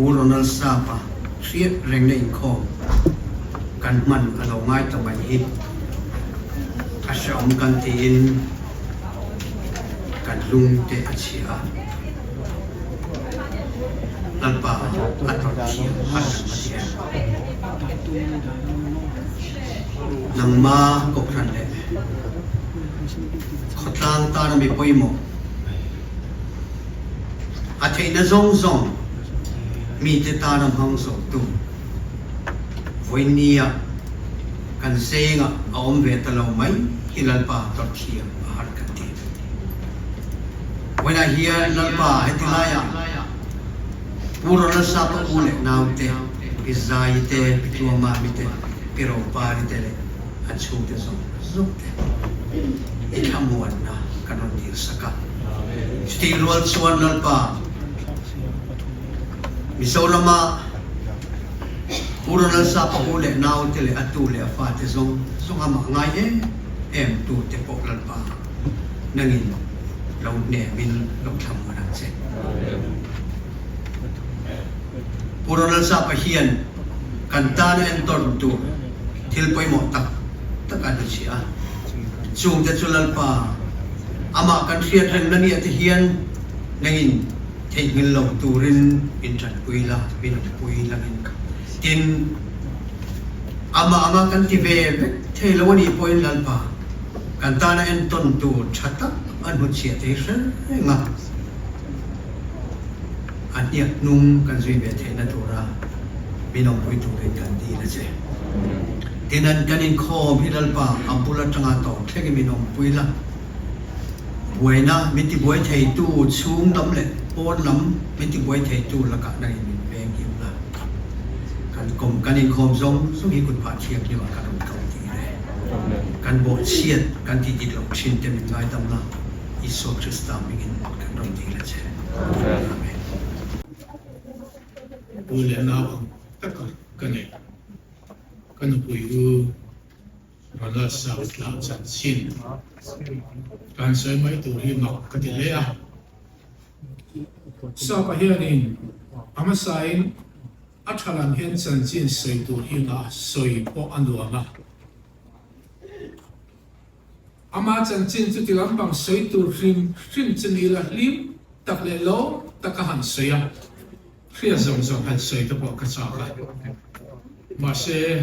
Pu Ronald Sapa hriat rengna inkhawm kan hman a lo ngai ta mai hi a hrehawm kan tiin kan lung te a chhia a, Lalpa a tawrh thiam har kan va ti em? Nangma Kohhran leh khawtlang tana mi pawimawh A theihna zawng zawng mite tana hmang zawktu vawinia kan zengah a awm ve ta lo mai hi Lalpa tawrhthiam a har kan ti. Vawiinah hian Lalpa heti laiah Pu Ronalsa pa u leh naute, Pi Zaii te, Pi Tluangmami te, Pi Ropari te leh an chhungte zawng zawng te i thlamuanna kan rawn dirsak a. Chutih rual chuan Lalpa, Mizorama Pu Ronald Sapa u leh naute leh a tu leh a fate zawng zawng amah ngai em em tute pawh Lalpa nangin lo hnemin lo thlamuan ang che. Pu Ronald Sapa hian kan tana entawn tur thil pawimawh tak tak a hnuchhiah a. Chungte chu Lalpa, amah kan hriat rengna ni ate hian nangin theihnghilh lo turin min tanpui la, min awmpui langin. Tin, amah anga kan ti ve vek thei lo a nih pawhin Lalpa, kan tana entawn tur tha tak a hnuchhiah thei hre reng a. A hniak hnung kan zui ve theihna tura min awmpui turin kan dil a che. Tin, an kan inkhawm hi Lalpa a bul atanga tawp thlengin min awmpui la. Buaina min tibuai theitu chhung lam leh pawn lam min tibuai theitu lakah nangin min veng him la. Kan kawm kan inkhawm zawng zawng hi kut phah thianghlimah kan rawn kal tih le. Kan bawhchhiat kan tih dik loh thin te min ngaidam la. Isua Krista hmingin kan rawn dil a che. Amen. Pu leh nau ang taka ka nei. Ka nupui u Ronald South tlang chanchin kan sawi mai tur hi mak ka ti hle a. Sapa hianin a hmasain a tha lam hian chanchin sawi tur hi nga sawi pawh a nuam a. Ama chanchin chu ti lampang sawi tur hrim hrim chu ni la hlim tak leh lo tak a han sawi a, hriat zawng zawng han sawi te pawh ka chak a. Mahse,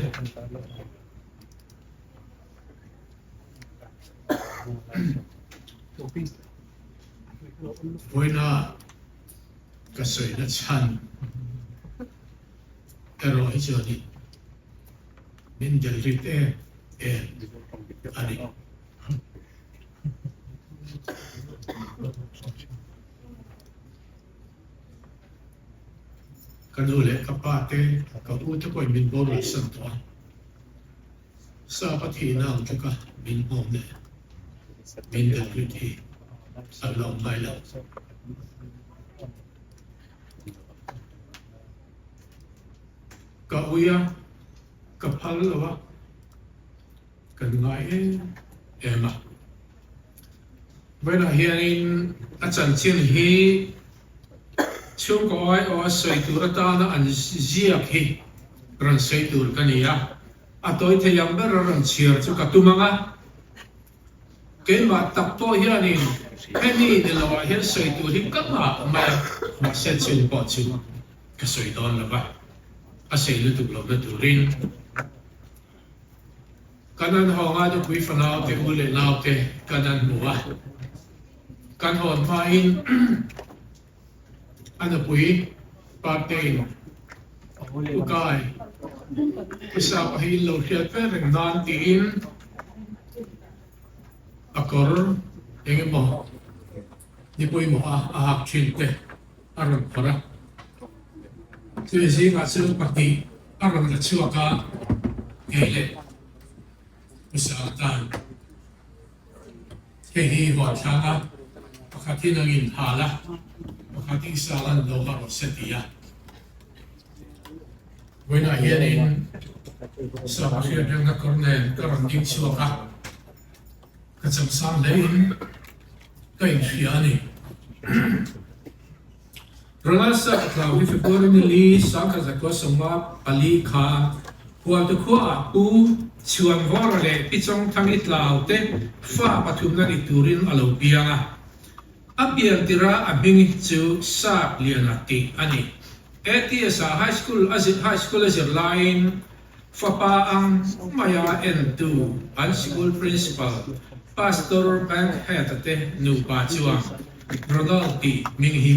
vawiina ka sawina chhan erawh hi chuanin min delhrit em em a ni. Ka nu leh ka pa te, ka u te pawhin min boral san tawh a, sap a thihna ang tluka min hmawm leh min delhrit hi a hlawm ngai lo. Ka ui a, ka phal lo a, kan ngai em em a. Vawiinah hianin a chanchin hi chhungkaw aiawha sawi tur atana an ziak hi rawn sawi tur ka ni a, a tawi thei ang ber a rawn chhiar chu ka tum ang a. Keimah tak pawh hianin hemi ni loah hian sawi tur hi ka ngah mai a, mahse chung pawh chu ka sawi dawn lo va, a sei lutuk lohna turin kan an hawng a, nupui fanau te, u leh nau te kan an hmu a, kan hawn hmain a nupui Partein U Kai, U Sapa hi in lo hriat ve reng nan tiin a kawr eng emaw ni pawimawh a a hak thin te a rawn phawrh a. Chumi zingah chuan pahnih a rawn la chhuak a, kei leh U Sapa tan. Hei hi huan thlang a, pakhat hi nangin hal a, pakhat hi Isang an lo ha rawh se ti a. Vawiinah hianin Sapa hriatrengna kawr nen ka rawn ding chhuak a, ka chawmsang hlein ka inhria a ni. Ronald Saptlau hi February ni li 1954 khan Hualtu khuaah Pu Chhuanvawra leh Pi Chawngthangi Tlau te fa pathumna ni turin a lo piang a. A pian tirha a hming chu Sap Liana tih a ni. ATS-ah High School a High School a zir laiin fapa ang maia entu an sikul Principal Pastor Bankhead-a te nupa chuan Ronald tih hming hi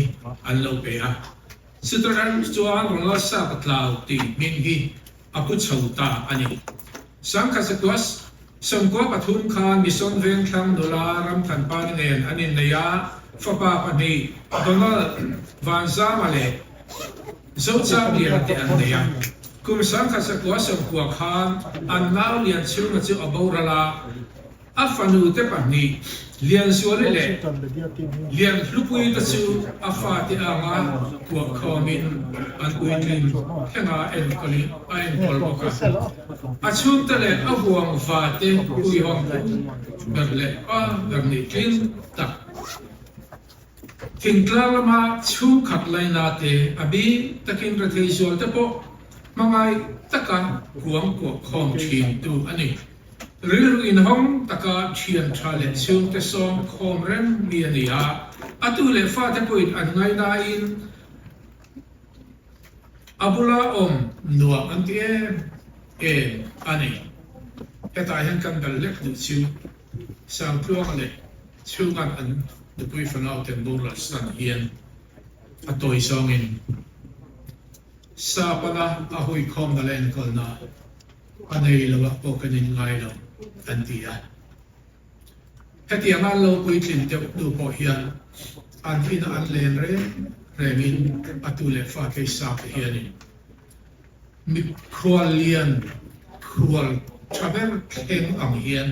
an lo pe a. Chutarang chuan Ronald Sapa Tlau tih hming hi a pu chho ta a ni. 1993 khan Mission Vengthlang nula Ramthanpari nen an innei a, fapa pahnih Donald Vanzama leh Zochang Liana te an nei a. Kum 1990 khan an nau Lianchhunga chu a boral a, A fanu te pahnih, Lianzuali leh Lianhlupuii te chu a fate anga kuah khawmin an puitlin thlenga enkawlin a enkawl bawk a. A chhungte leh a huang vate uihawm pu ber leh pa ber nih tlin tak. Thingtlang lama chhungkhat laina te a bik takin rethei zual te pawh hmangaih taka kuang kuah khawm thintu a ni. Rilru inhawng taka thian tha leh chhungte sawm khawm reng mi a ni a, a tu leh fate pawhin an ngainain a bula awm nuam an ti em em a ni. Hetah hian kan bel lek duh chu Sangtluanga leh chhungan an nupui fanauten boral san hian a tawi zawngin Sapana a huikhawmna leh enkawlna A nei lo ah pawh kan in ngai lo an ti a. Hetiang an lo puitlin deuh hnu pawh hian an ina an len reng rengin a tu leh fa kei sa te hianin mikhual lian khual tha ber thleng ang hian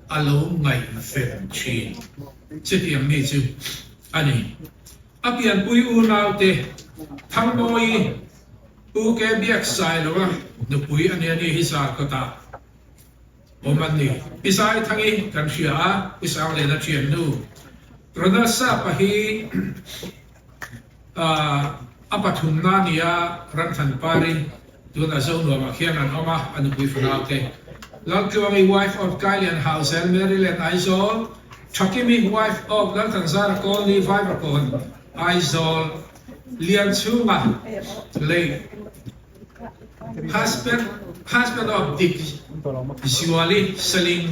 a lo ngaihven thin. Chutiang mi chu a ni. A pianpui unaute Thangmawii Pu Ke Biak Sailoa nupui a nia ni hi Zarkawtah awm an ni. Pi Zaithangi kan hria a, Pi Sangliana thiannu Ronald Sapa hi a pathumna a ni a, Ramthanpari tunah Zonuamah khian an awm a, a nupui fanaute Laltluangi wife of Kailian Hauzel Maryland Aizawl, Thakimi wife of Lalthanzara Kawlni Vaivakawn Aizawl, Lianchhunga lei husband husband of Dik Zuali Saling,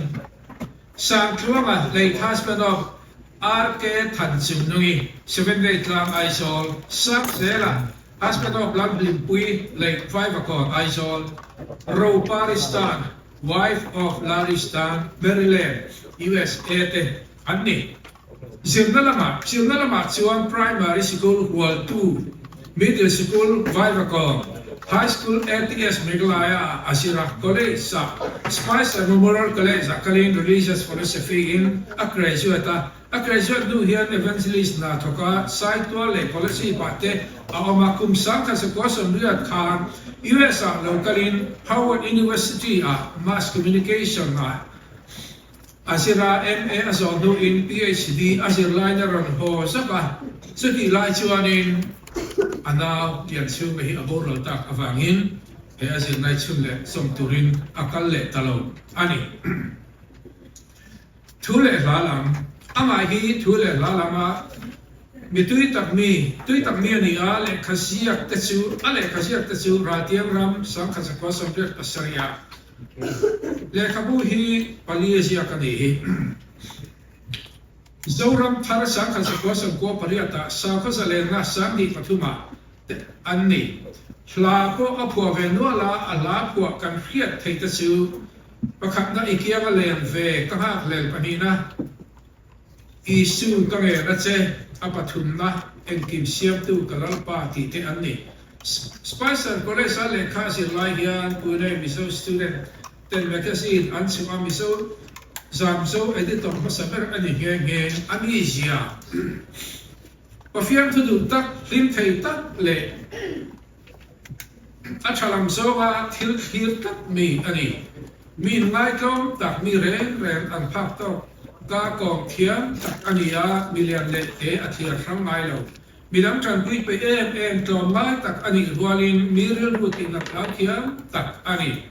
Sangtluanga lei husband of RK Thanchungnungi, Sevenday Tlang Aizawl, Sangzela husband of Lamhlimpui lei Vaivakawn Aizawl, Roparistan wife of Laristan Maryland, USA te an ni. Zirna lamah, Zirna lamah chuan Primary Sikul Hualtu, Middle Sikul Vaivakawn, High School ATS Meghalaya ah a zir a, College ah Spicer Memorial College ah kalin Religious Philosophy in a graduate a, a graduate hnu hian Evangelist hna thawk a, Saitual leh Kolasib ah te a awm a, kum 1980 khan US ah lo kalin Howard University ah Mass Communication ah A zira MA a zawh hnuin PhD a zirlaina rawn haw zak a, chutih lai chuanin a nau Lianchhunga hi a boral tak avangin he a zirlai chhun leh zawm turin a kal leh ta lo a ni. Thu leh hla lam, Amah hi thu leh hla lama mi tui tak mi, tui tak mi a ni a, lehkha ziak te chu, a lehkha ziak te chu Raltiang ram 1997 ah Lehkhabu hi pali a ziak a nih hi. Zoram thar 1998 ah Sakhaw zalenna 23 ah te an ni. Hla pawh a phuah ve nual a, a hla phuah kan hriat theih te chu pakhatna i kiang a len ve ka nghakhlel pahnihna Isu ka ngen a che, a pathumna engkim siamtu ka Lalpa tih te an ni. Spicer College a lehkha a zir lai hian Pune Mizo Student ten magazine an chhuah a Mizo Zamzo editor hmasa ber a ni nghe nghe a ni zia. Pafiam thu duh tak, hlim thei tak leh a tha lam zawnga thil thlir tlat mi a ni. Mi inngaitawm tak mi reng reng an phak tawk ka kawm thiam tak a ni a, milian leh te a thliar hrang ngai lo. Midang tanpui peih em em tlawmngai tak a nih rualin mi rilru tihnak hlau thiam tak a ni.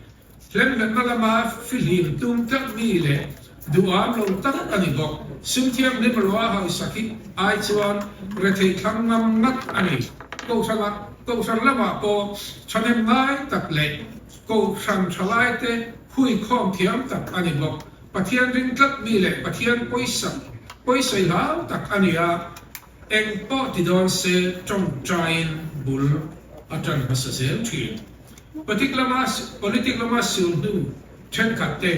Hlemhletna lama fihlim tum tlat mi leh duham lo tak a ni bawk. Sum thianghlim ruah hausak hi ai chuan retheih thlang ngam ngat a ni. Kohhranah, kohhran lamah pawh thahnem ngai tak leh kohhran thalaite huikhawm thiam tak a ni bawk. Pathian ring tlat mi leh Pathian pawisa pawisawi hlau tak a ni a, eng pawh ti dawn se tawngtaiin bul a tan hmasa zel thin. Politic lama politic lama sul hnu thenkhat te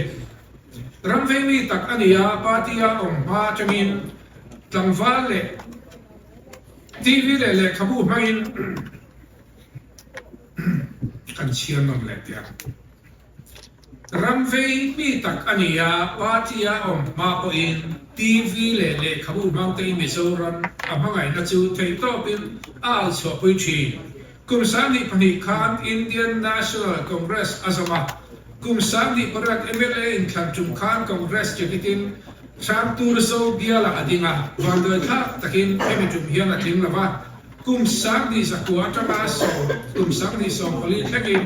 ram vei mi tak a ni a, party a awm hma atangin tlangval leh TV leh lehkhabu hmangin kan chhiar nawm leh teh ang. Ram vei mi tak a ni a, party a awm hma pawhin TV leh lehkhabu hmangtein Mizoram a hmangaihna chu theihtawpin a al chhuahpui thin. Kum 22 khan Indian National Congress a zawm a, kum 28 mla inthlan tum khan Congress ticket-in Hrangturzo bialah a ding a, vanduaithlak takin hemi tum hian a tling lo va. Kum 19 atanga sawm kum 2014 thlengin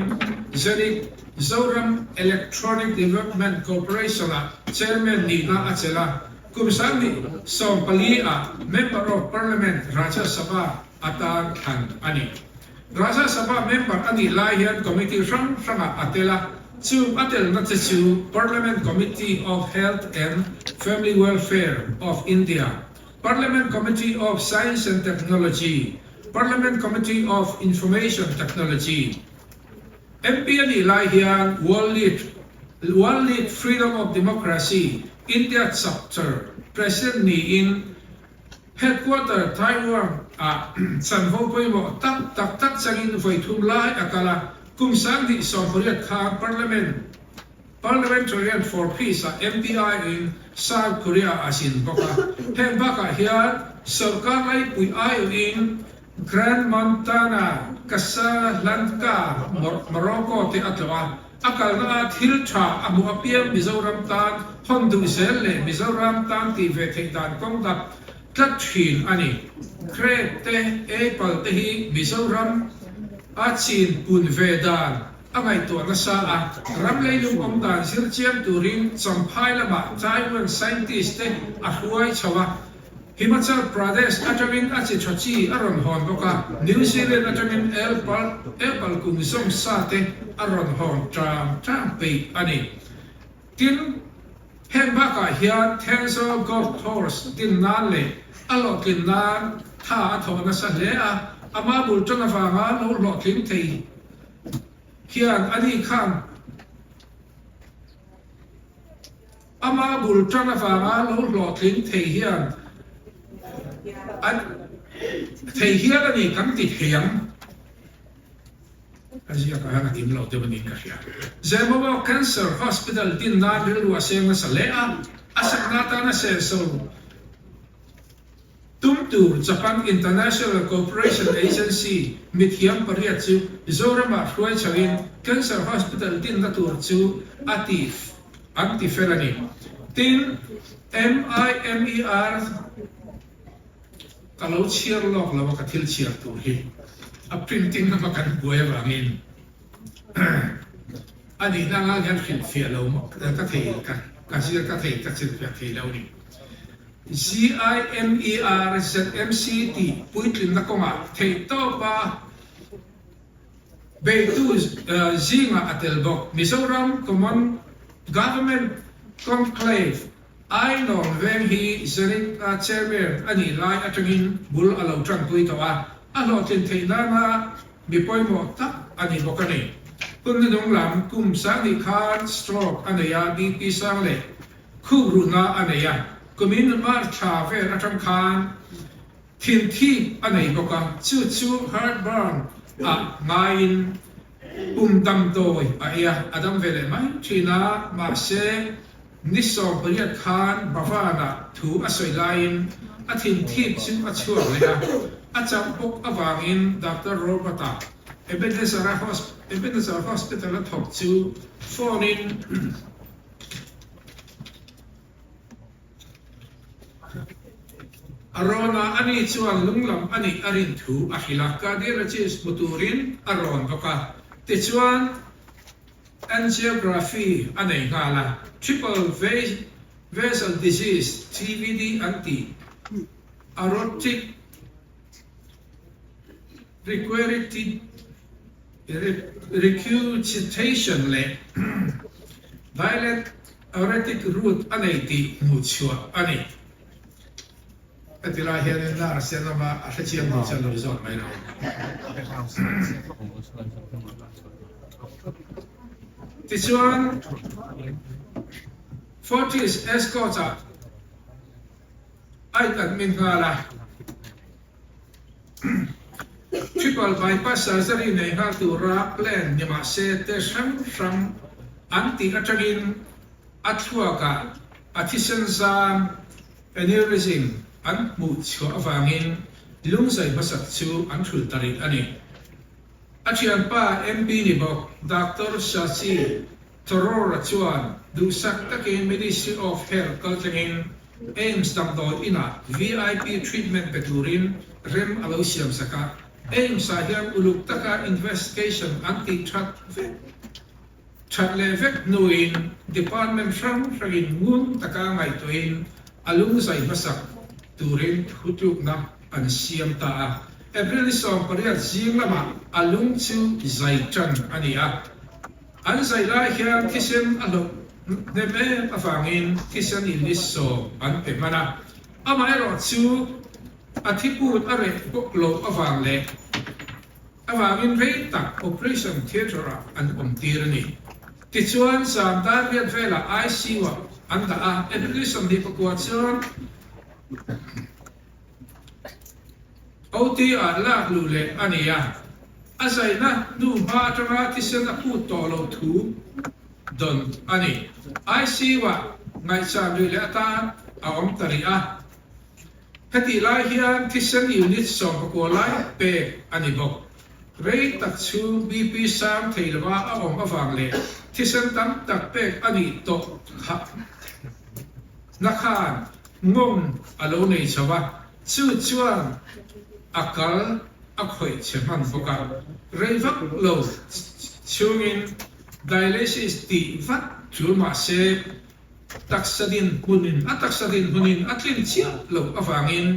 Zenith Zoram Electronic Development Corporation-ah Chairman nihna a chelh a, kum 2014 ah Member of Parliament Rajya Sabha atan thlan a ni. Rajya Sabha member a nih lai hian committee hrang hrangah a tel a, chung a telna te chu Parliament Committee of Health and Family Welfare of India, Parliament Committee of Science and Technology, Parliament Committee of Information Technology. MP a nih lai hian World League, World League Freedom of Democracy, India Chapter President niin Headquarter Taiwan ah chanvo pawimawh tak tak tak changin vawi thum lai a kal a, kum 2018 khan Parliament Parliamentarian for Peace ah MPI in South Korea a zin bawk a. Heng bakah hian sorkar laipui aiawhin Grand Montana, Casablanca, Morocco te a tlawh a. A kalna ah thil tha a hmuh apiang Mizoram tan hawn duh zel leh Mizoram tan tih ve theih dan kawng dap tlat thin a ni. Grape te, Apple te hi Mizoram a chin pun ve dan A ngaihtuah nasa a, ram leilung awm dan zir chiang turin Champhai lamah Taiwan scientist te a hruai chho a, Himachal Pradesh atangin a chi tha chi a rawn hawn bawk a, New Zealand atangin Apple kum zawm sa te a rawn hawn tang tang peih a ni. Tin, heng bakah hian Thenzawl Golf Course din nan leh a hlawhtlin nan tha a thawh nasa hle a, ama bul tan avanga lo hlawhtling thei hian ani khan ama bul tan avanga lo hlawhtling thei hian a thei hial a ni kan ti thei ang. A ziakah hian a kim lo deuh a niin ka hria. Zemawah Cancer Hospital din nan rilru a seng nasa hle a, a sakna atana senso Tum tur Japan International Cooperation Agency mithiam pariat chu Zoramah hruai chhoin Cancer Hospital dinna tur chu a ti an ti fel a ni. Tin, MIMER ka lo chhiar lawk lo a ka thil chhiar tur hi a printing lama kan buai avangin a nihna anga hian hrilhfiah lo ka thei ka zir ka thei ka chilhfiah thei lo a ni. ZIMER ZMC tih puitlinna kawngah theihtawpa beitu zingah a tel bawk. Mizoram Common Government Conclave Ainawn veng hi Zenith Chairman a nih lai atangin bul a lo tanpui tawh a, a hlawhtlin theih nana mi pawimawh tak a ni bawk a ni. Hun hnuhnung lam kum 2000 khan stroke a nei a, BP sang leh Khup ruhna a nei a, kumin March thla vel atang khan thin thip a nei bawk a, chu chu heartburn ah ngaiin pum damdawi a ei a, a dam ve leh mai thin a, mahse ni 18 khan Bhavan-ah thu a sawi laiin a thin thip chu a chhuak leh a, a chauh bawk avangin Doctor Robert-a Ebenezer Hospital-a thawk chu phone-in A rawn a, ani chuan lunglam a nih a rin thu a hrilh a, cardiologist hmu turin a rawn bawk a. Tichuan, angiography a nei nghal a, triple vessel disease, TVD an tih, aortic regurgitation leh dilated aortic root a nei tih hmuhchhuah a ni. Heti lai hianin nurse an awm a, a hrechiang lo chuan lo zawt mai lo. Tichuan, Fortis Escorts-ah a in admit nghal a. Triple bypass surgery nei nghal tura plan ni mah se test hrang hrang an tih atangin a thluakah a thisen zam, aneurysm, an hmuh chhuah avangin lungzai hmasak chu an thul ta rih a ni. A thianpa MP ni bawk Doctor Shashi Tharoor-a chuan duhsak takin Ministry of Health kaltlengin AIIMS damdawi inah VIP treatment pe turin rem a lo siamsak a. AIIMS-ah hian uluk taka investigation an tih that vek that leh vek hnuin department hrang hrangin ngun taka ngaihtuahin a lungzai hmasak turin thutlukna an siam ta a. April ni 18 zing lamah a lung chu zai tan a ni a. An zai lai hian thisen a hlauh hnem em avangin thisen in ni sawm an pe hman a, amaherawh chu a thiput a reh bawk loh avang leh avangin rei tak operation theatre ah an awm tir a ni. Tichuan zan dar riat velah ICU ah an dah a, April 24 chuan OT ah lak luh leh a ni a, a zaina hnu hma atanga thisen a put tawh loh thu dawn a ni. ICU ah ngaihchan rih leh atan a awm ta rih a, hetih lai hian thisen unit 19 lai pek a ni bawk. Rei tak chhung BP sang thei lova a awm avang leh thisen tam tak pek a nih tawh na khan Nghawng a lo nei chho a, chu chuan a kal a khawih chhe hman bawk a. Rei vak lo chhungin dialysis tih vat tul mah se taksa din hmunin a taksa din hmunin a tlin chiah loh avangin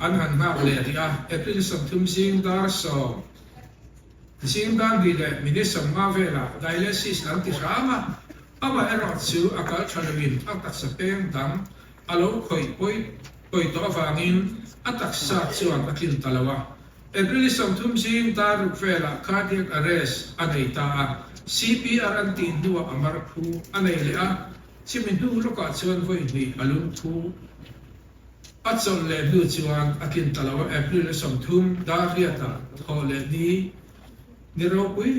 an han nghak leh rih a, April 30 zing dar 10 zing dar 2 leh minute 50 velah dialysis an ti hram a, amaherawh chu a kal tha loin a taksa peng dang A lo khawih pawi pawi tawh avangin a taksa chuan a tlin ta lo a. April 30 zing dar ruk velah cardiac arrest a nei ta a, CPR an tih hnuah a mar phu a nei leh a, chimi hnu lawkah chuan vawi hnih a lungphu a chawlh leh hnu chuan a tlin ta lo a, April 30 dar riatah thawh leh ni ni ropui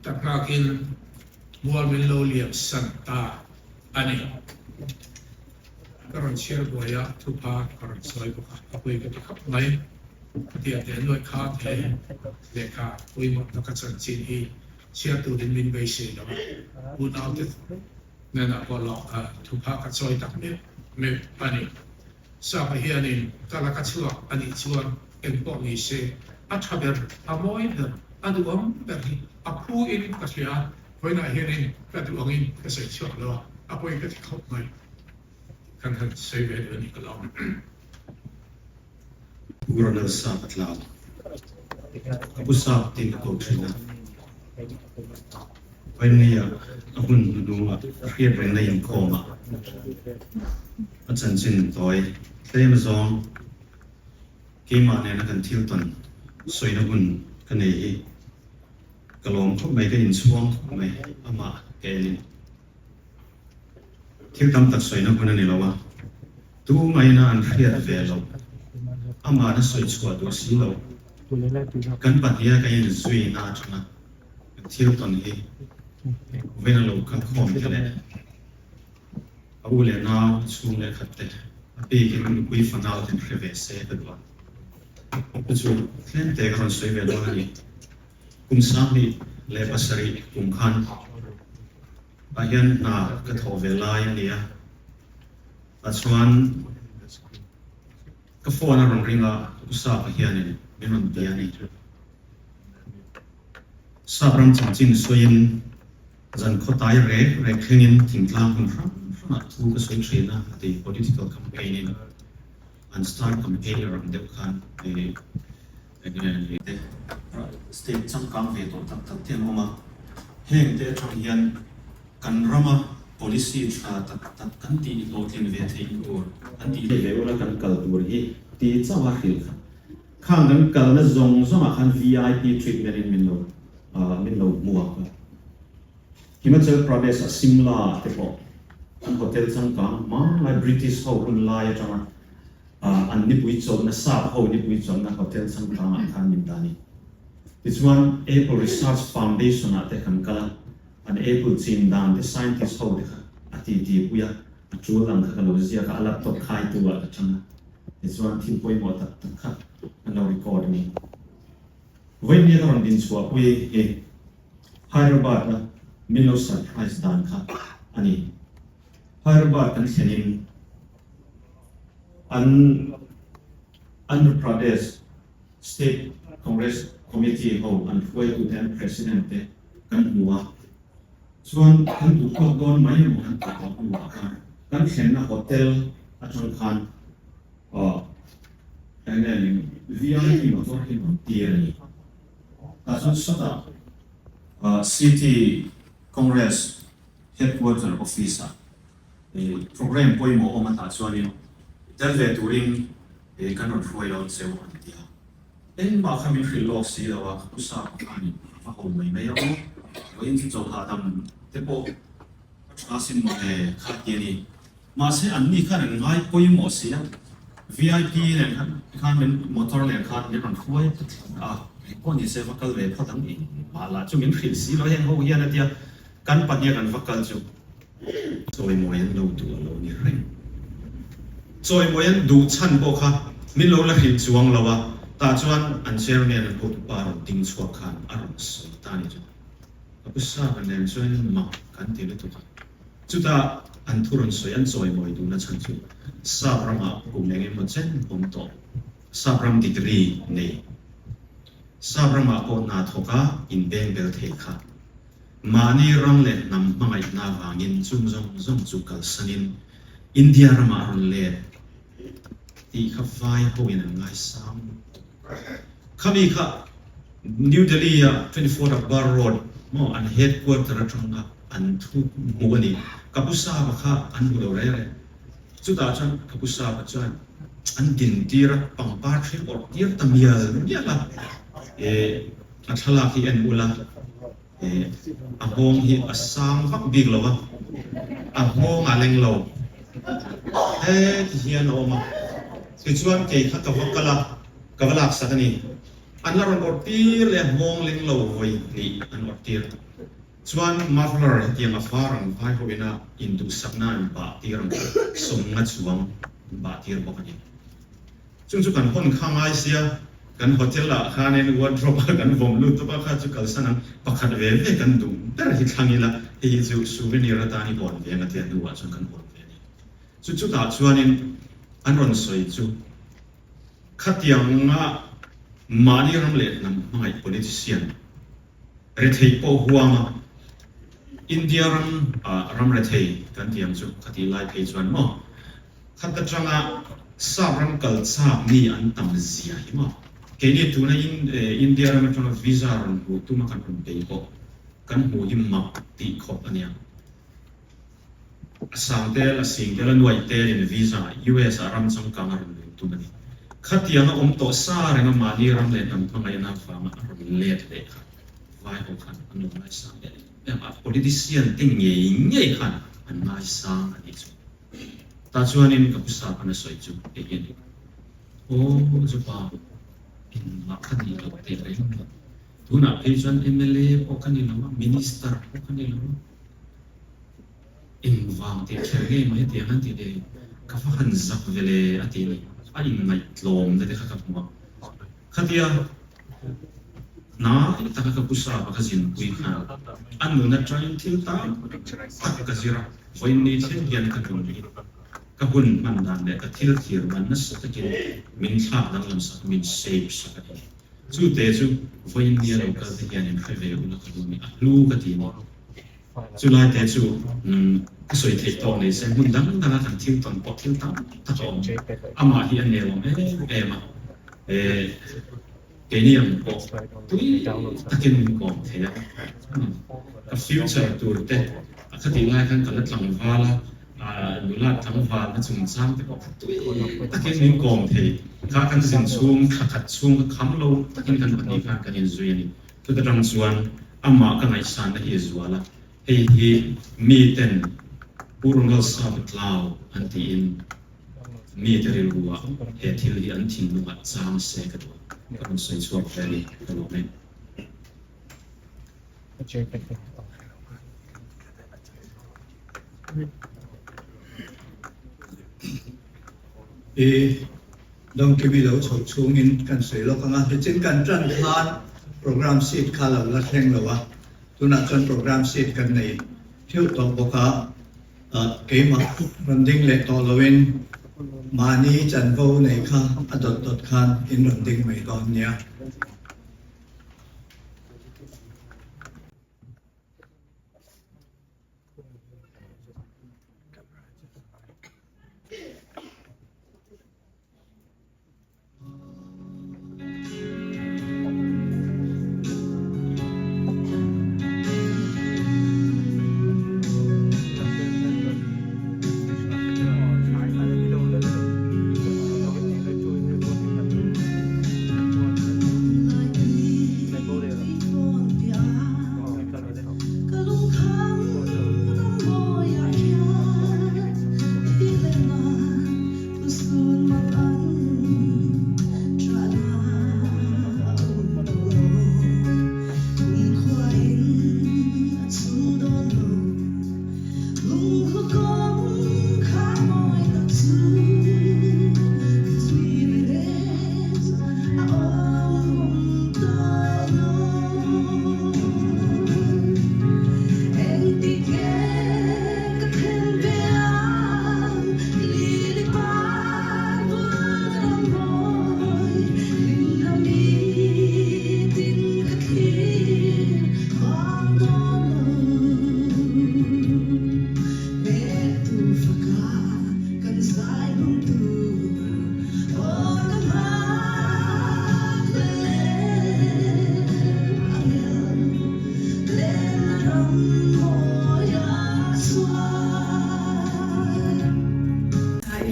tak nghakin mual min lo liam san ta a ni. Ka rawn chhiar buai a, thupha ka rawn sawi bawk a, a pui ka ti khawp mai. Khatia teh nuaih kha he lehkha pawimawhna ka chanchin hi chhiar turin min beisei lo a, unaute hnenah pawh lawk kha thupha ka chawi tak meuh meuh a ni. Sapa hianin ka laka chhuak a nih chuan engpawh ni se, a tha ber, a mawi ber, a duhawm ber hi a phu in ka hria a, Vawiinah hianin ka duh angin ka sawi chhuak lo a, a pawi ka ti khawp mai. Kan han sawi ve duh a ni ka lawm. Pu Ronald Sap a tlau. A pu Sap tiin ka ko thin a. Vawiinneia a hun hnuhnungah a hriat rengna inkhawm a, a chanchin tawi tlem zawng keimah nena kan thil tawn sawina hun ka nei hi Ka lawm khawp mai, ka inchhuang khawp mai amah ka en in. Thil tam tak sawina hun a ni lo a, tumaina an hriat ve loh, amahna sawi chhuah duh si lo. Kan pahniha kan inzui na atanga kan thil tawn hi vawiin a lo kal khawm te leh a u leh nau chhung leh khat te a bikin nupui fanau ten hre ve se ka duh a. Chu chu tlem te ka rawn sawi ve dawn a ni. Kum 27 kum khan ah hian hna ka thawh ve lai a ni a, tah chuan. Ka phone a rawn ring a, ka pu Sapa hianin min rawn bia a ni. Sap ram chanchin sawiin zan khawtai rek rek thlengin thingtlang hmun hrang hrangah thu ka sawi thin a, a ti. Political campaign in an star campaigner ang deuh khan enge ni te state changkang ve tawh tak tak te an awm a, heng te atang hian kan rama policy tha tak tak kan tih hlawhtlin ve theih tur an tih ve ula kan kal tur hi ti chauh a hrilh kha. Khang kan kalna zawng zawngah khan VIP treatment in min lo min lo hmuak a. Himachal Pradesh a Simla ah te pawh an hotel changkang hmanlai British ho hun lai atanga an nipui chawlhna sap ho nipui chawlhna hotel changkang ah khan min dah a ni. Tichuan Apple Research Foundation ah te kan kal a, an Apple chin dan te scientist ho te kha a titi pui a, a tul ang kha ka lo ziak a, a laptop khaitu ah ka chang a. Tichuan thil pawimawh tak tak kha an lo record a ni. Vawinia ka rawn din chhuahpui hi Hyderabad a min lo surprise dan kha a ni. Hyderabad kan thlenin an Andhra Pradesh State Congress Committee ho an hruaitute an President te kan hmu a. Chuan kan duh phawt dawn mai emaw kan tih tawh hnuah khan kan thlenna hotel atang khan aw eng nge ni VIP motor hi rawn tir a ni. Tah chuan sawtah City Congress Headquarter Office ah program pawimawh awm atah chuanin tel ve turin kan rawn hruai dawn cheu an ti a. Engmah kha min hrilh lawk si lo a, ka pu Sapa khanin a va ho mai mai a aw, vawiin chu chaw hahdam te pawh a tha sin maw le kha ti a ni. Mahse an ni khan an ngai pawimawh si a, VIP nen khan khan min motor nen khan min rawn hruai ta tlat a, engpawh ni se va kal ve phawt ang engmah lah chu min hrilh si lo heng ho hian a tia kan pahnih a kan va kal chu. Chawimawi an lo duh a lo ni reng. Chawimawi an duh chhan pawh kha min lo la hrilh chuang lo a, tah chuan an chairman an hotupa rawn ding chhuak khan a rawn sawi ta ni chu. Ka pu Sapa nen chuan mak kan ti lutuk a. Chutah an thu rawn sawi an chawimawi duhna chhan chu Sap ramah kum eng emaw chen awm tawh, Sap ram degree nei, Sap ramah pawh hna thawka inbeng bel thei kha Mahni ram leh hnam hmangaihna avangin chung zawng zawng chu kalsanin India ramah a rawn let tih kha vai hoin an ngaisang lutuk. Khami kha New Delhi a 24 Akbar Road maw an headquarter atanga an thu hmuh a ni. Ka pu Sapa kha an hmu lo reng reng. Chutah chuan ka pu Sapa chuan an dintir a, pangpar thil awrh tir ta mial mial a. A thlalak hi en ula, a nghawng hi a sang vak bik lo a, a nghawng a leng lo. Heti hian a awm a, tichuan kei kha ka va kal a, ka va laksak a ni. An la rawn awrh tir leh a nghawng leng lo vawi hnih an awrh tir. Chuan muffler hetiang a far ang vai ho ina induhsakna an bah tir ang kha sawmnga chuang an bah tir bawk a ni. Chung chu kan hawn kha ngai sia, kan hotel ah khanin wardrobe ah kan vawm lut tawp a, kha chu kalsan ang, pakhat ve ve kan duh ber hi thlang ila, hei hi chu souvenir atan i hawn ve ang a tia hnuah chuan kan hawn ve a ni. Chu chutah chuanin an rawn sawi chu khatianga mahni ram leh hnam hmangaih politician rethei pawh huama India ram ah ram rethei kan ti ang chu khatih lai phei chuan maw Khat atanga Sap ram kal chak mi an tam zia hi maw? Keini tuna India ram atanga visa rawn hmuh tuma kan rawn bei pawh kan hmuh hi mak tih khawp a nia. A sang tel, a sing tel, a nuaih telin visa US ah ram changkang a rawn luh tum a ni. Khatianga awm tawh sa renga mahni ram leh hnam hmangaihna avanga a rawn let leh kha vai ho khan an lo ngaisang em em a, politician te ngei ngei khan an ngaisang a nih chu. Tah chuanin ka pu Sapan a sawi chu hei hi a ni. Aw Zupa, engmah ka nih loh teh reng lo. Tunah phei chuan mla pawh ka ni lo a, Minister pawh ka ni lo a. Engvang teh kher ngei maw hetiang an ti le, ka va han zak ve le a ti ni. A inngaihtlawmna te kha ka hmu a. Khatia hnai taka ka pu Sapa ka zinpui khan a nun atangin thil tam tak ka zir a, vawiin ni thleng hian ka nun hi. Ka hun hman dan leh ka thil thlir dan nasa takin min thlak danglam sak, min shape sak a ni. Chute chu vawiin nia lo kal te hian in hre ve ula ka duh a ni, a hlu ka ti a ni. Chulai te chu ka sawi theih tawk nei se hmun dang danga kan thil tawn pawh thil tam tak a awm. Amah hi a nelawm em em a, keini ang pawh tui takin min kawm thei a. Ka future tur te a khatih lai khan ka la tlangval a, nula tlangvalna chungchang te pawh kha tui takin min kawm thei. Kha kan zin chhung thla khat chhung ka kham lo takin kan pahnih khan kan inzui a ni. Chuta tang chuan amah ka ngaihsanna hi a zual a, hei hi miten Pu Ronald Sapa Tlau an tiin mite rilruah he thil hi an thinlungah chang se ka duh a, ka rawn sawi chhuak ve a ni, ka lawm e. I Dawngkimi lo chhoh chhungin kan sawi lawk ang a, nichin kan tan khan program sheet kha lo la thleng lo a, tunah chuan program sheet kan nei theuh tawh bawk a, keimah rawn ding leh tawh loin mahni chanvo nei kha a dawt dawt khan in rawn ding mai dawn nia.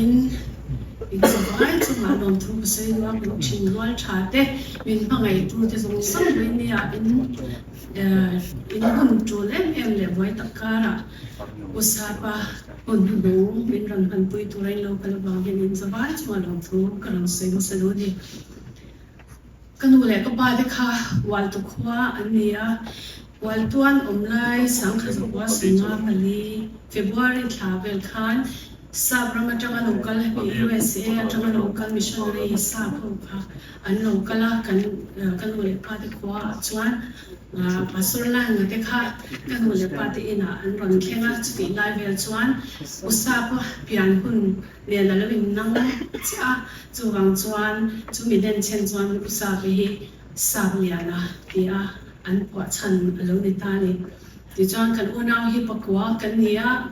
In inzavai chungah lawmthu ka sawi duh a, min thin rual tha te, min hmangaih tu te zawng zawng mai nia in in hun tul em em leh buai tak karah U Sapa hun hnuhnung min rawn hmanpui tur a in lo kal avang hian inzavai chungah lawmthu ka rawn sawi hmasa duh a ni. Ka nu leh ka pa te kha Hualtu khua an ni a, Hualtuan awm lai Sangkhazakhua Sawmnga pali February thla vel khan Sap ram atanga lo kal USA atanga lo kal missionary sap ho kha an lo kal a, kan ka nu leh pa te khua ah chuan Pastor Langa te kha ka nu leh pa te inah an rawn thleng a, chutih lai vel chuan Usap pian hun Nen a lo innang chiah a, chuvang chuan chumi denchhen chuan U Sape hi Sap Liana ti a an phuah chhan a lo ni ta a ni. Tichuan kan unau hi pakua kan ni a,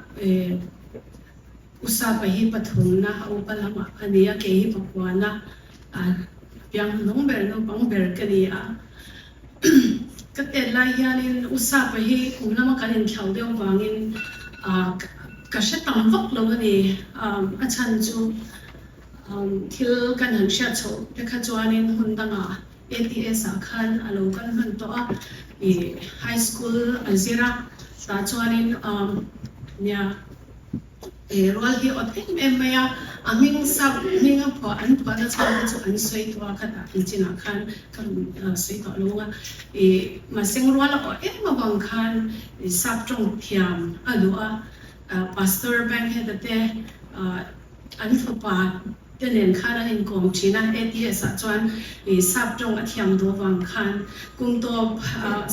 U Sapa hi pathumna a upa lamah a ni a, kei hi pakuana a piang hnung ber naupang ber ka ni a. Ka tet lai hianin U Sapa hi kum lama kan inthlauh deuh vangin ka hre tam vak lo a ni. A chhan chu thil kan han hriat chhoh te kha chuanin hun dangah ATS ah khan a lo kal hman tawh a, high school a zir a, tah chuanin nia. He rual hi awt em em mai a, a hming sap hming a phuah an phuahna chhan te chu an sawi tawh a, khatah an chinah khan ka rawn sawi tawh lo ang a, ih mahseng rual a awh em avang khan sap tawng thiam a duh a, Pastor Bangheta te an fapa. te nen khan an inkawm thin a, ATS ah chuan ih sap tawng a thiam duh avang khan kum tawp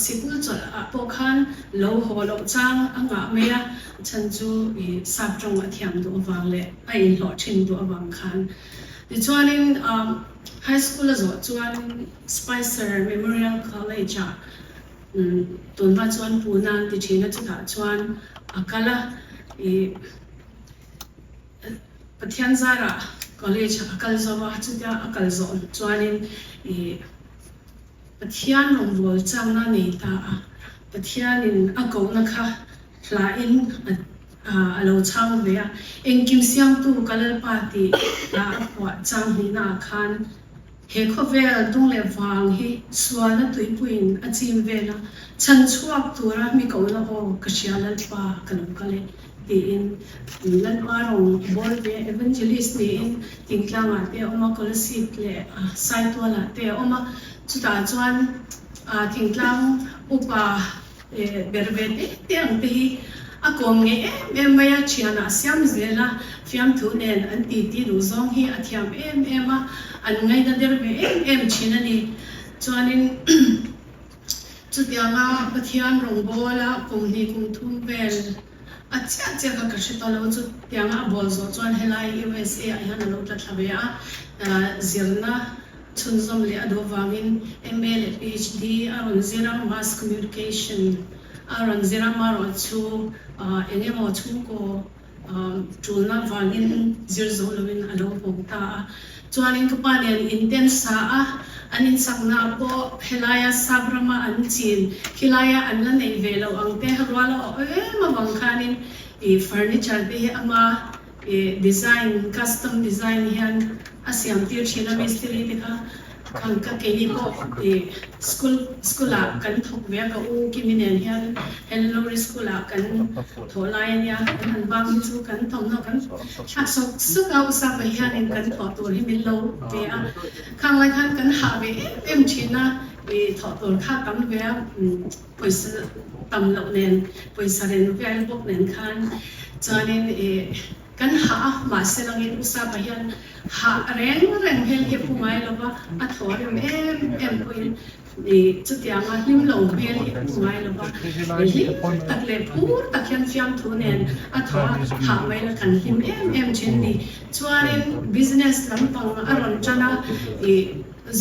sikul chawlh ah pawh khan lo haw loh chang a ngah mai a, chhan chu ih sap tawng a thiam duh avang leh a inhlawh thin duh avang khan. Tichuanin high school a zawh chuan Spicer Memorial College ah tunhma chuan Pune an ti thin a, chutah chuan a kal a, ih. Pathian zarah college a kal zo a, chutia a kal zawh chuanin ih Pathian rawngbâwl changna nei ta a, Pathianin a kohna kha hlain a lo chhang ve a, engkim siamtu ka Lalpa tih hla a phuah chang hnihnaah khan he khawvel dung leh vang hi sualna tuipuiin a chim vel a, chhan chhuak tura mi kohna aw ka hria Lalpa ka lo kal e. Tiin Lalpa rawng bawl ve Evangelist niin Thingtlangah te a awm a, Kolasib leh Saitualah te a awm a. Chutah chuan Thingtlang upa ber ve te te ang te hi a kawm ngei em em mai a, thianah a siam zel a, fiamthu nen an titi duh zawng hi a thiam em em a, an ngaina der ve em em thin a ni. Chuanin Chutianga Pathian rawngbawla kum hnih kum thum vel a chiah chiah kha ka hre ta lo. Chutianga a bawl zawh chuan helai USA ah hian a lo tla thla ve a, zirna chhunzawm leh a duh avangin MA leh PhD a rawn zir a, Mass Communication a rawn zir a, marawh chu eng emaw chhungkaw Tulna vangin zir zo loin a lo vawng ta a. Chuanin ka pa nen inten sa a, an insakna pawh helaia sap rama an chin khilaia an la neih ve loh ang te rual a awh em avang khanin ih furniture te hi ama ih design, custom design hian a siam tir thin a mistiri te kha Khang ka keini pawh i school school ah kan thawk ve a ka u Kimi nen hian Hellori school ah kan thawh lai a nia kan han bak hi chu kan thawmhnaw kan thlak sawk sawk a Usapa hianin kan thawh tur hi min lo pe a khang lai khan kan hah ve em em thin a i thawh tur kha tam ve a pawisa tam loh nen pawisa ren vel bawk nen khan chuanin i Kan hah a, mahse langin Usapa hian hah reng reng hmel hi a pu ngai lo va, a thaw rem em em pawhin i chutianga hlim lo hmel hi a pu ngai lo va, i hlim tak leh phur tak hian fiamthu nen a thaw a, hah mai la kan hlim em em thin ni. Chuanin business lampang a rawn tan a, i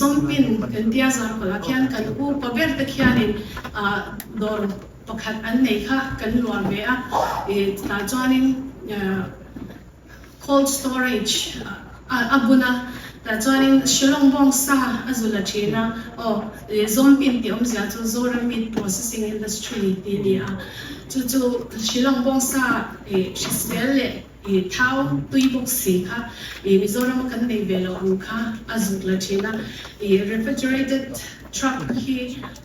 Zawmpin kan tia Zarkawlah khian kan upa ber te khianin dawr Pakhat an nei kha kan luah ve a, ih tah chuanin cold storage a bun a, tah chuanin Shillong bawng sa a zul a thin a, aw Zawmpin tih awmzia chu Zoram Meat Processing Industry tih a ni a, chu chu Shillong bawng sa ih hrisel leh ih thau tui bawk si kha ih Mizoram a kan nei ve lo ang kha a zut la thin a, ih refrigerated truck hi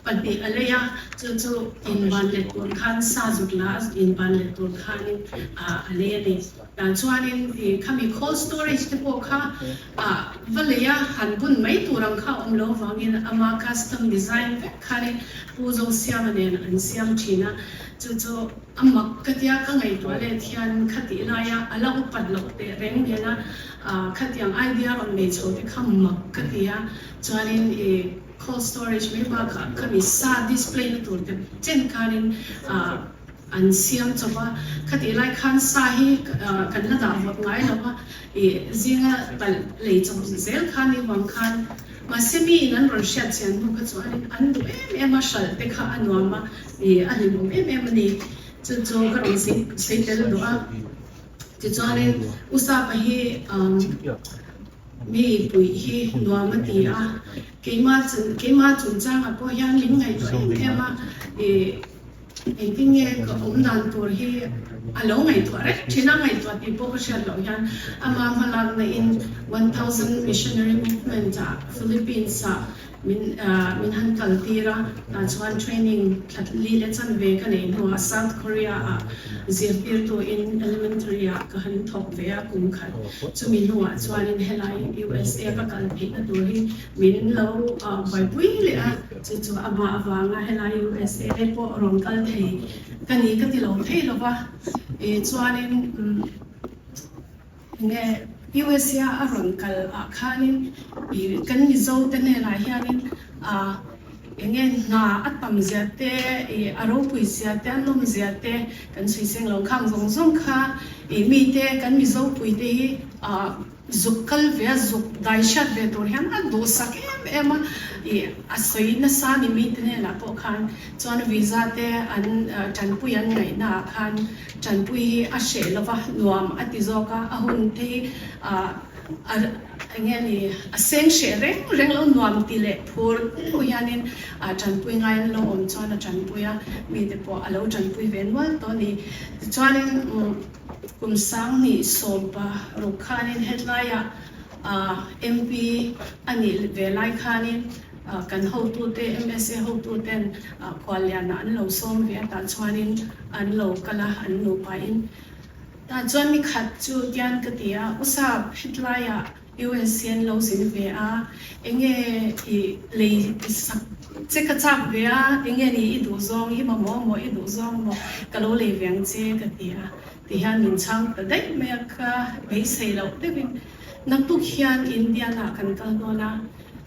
2 a lei a, chu chu inban let tur khan sa zut la a inban let tur khanin a lei a ni. Tah chuanin ih khami cold storage te pawh kha ah va lei a han bun mai tur ang kha a awm lo avangin ama custom design vek khanin Pu Zosiama nen an siam thin a, chu chu a mak ka tia ka ngaihtuah let hian khatih laia a la upat loh teh reng nena khatiang idea rawn nei chho te kha mak ka ti a, chuanin ih Cold storage mai bakah khami sa display na tur te chen khanin an siam chawp a, khatih lai khan sa hi kan la dah vawt ngai lo a, ih zinga palh lei chawp zel khan i vang khan mahse miin an rawn hriat chian hnu kha chuanin an duh em em a, hralh te kha a nuam a, ih a hlimawm em em a ni. Chu chu ka rawn sawi tel duh a, tichuanin Usapa hi Mi puih hi nuam a ti a, keimah keimah chungchangah pawh hian min ngaihtuah em em a, ih engtin nge ka awm dan tur hi a lo ngaihtuah reng thin a, ngaihtuah tih pawh ka hriat loh hian ama hmalakna in 1000 Missionary Movement ah Philippines ah Min min han kal tir a, tah chuan training thla li leh chanve ka neih hnuah South Korea ah zirtirtu in elementary ah ka han thawk ve a kum khat. Chumi hnuah chuanin helai USA ka kal theihna tur hi min lo buaipui leh a, chu chu amah avanga helai USA pawh rawn kal thei ka ni ka ti lo thei lo va, chuanin enge. USA a rawn kal ah khanin ih kan Mizo te hnenah hianin ah eng nge hna a tam zia te ih a ropui zia te a nawm zia te kan sawi seng lo khang zawng zawng kha ih mite kan Mizo pui te hi ah Zuk kal ve a, zuk dai hriat ve tur hian a duhsak em em a, ih a sawi nasa ni mite hnenah pawh khan chuan visa te an tanpui an ngaihna ah khan tanpui hi a hreh lo va, nuam a ti zawk a, a hun te hi ah a eng nge ni a seng hreh reng reng lo nuam ti leh phur pawh hianin ah tanpui ngai an lo awm chuan a tanpui a, mite pawh a lo tanpui ve nual tawh a ni. Tichuanin umm. Kum 2000 ruk khanin hetlaiah MP a nih ve lai khanin kan hotute, MSA hotuten khuallianah an lo sawm ve a, tah chuanin an lo kal a, an nupain. Tah chuan nikhat chu tian ka ti a, U Sap, hetlaiah US hi an lo zin ve a, enge i lei sak che ka chak ve a, enge ni i duh zawng, i mamawh maw, i duh zawng maw, ka lo lei ve ang che ka ti a, ti hian min chhang ta daih mai a, ka beisei loh deuhin naktuk hian Indiana kan kal dawn a,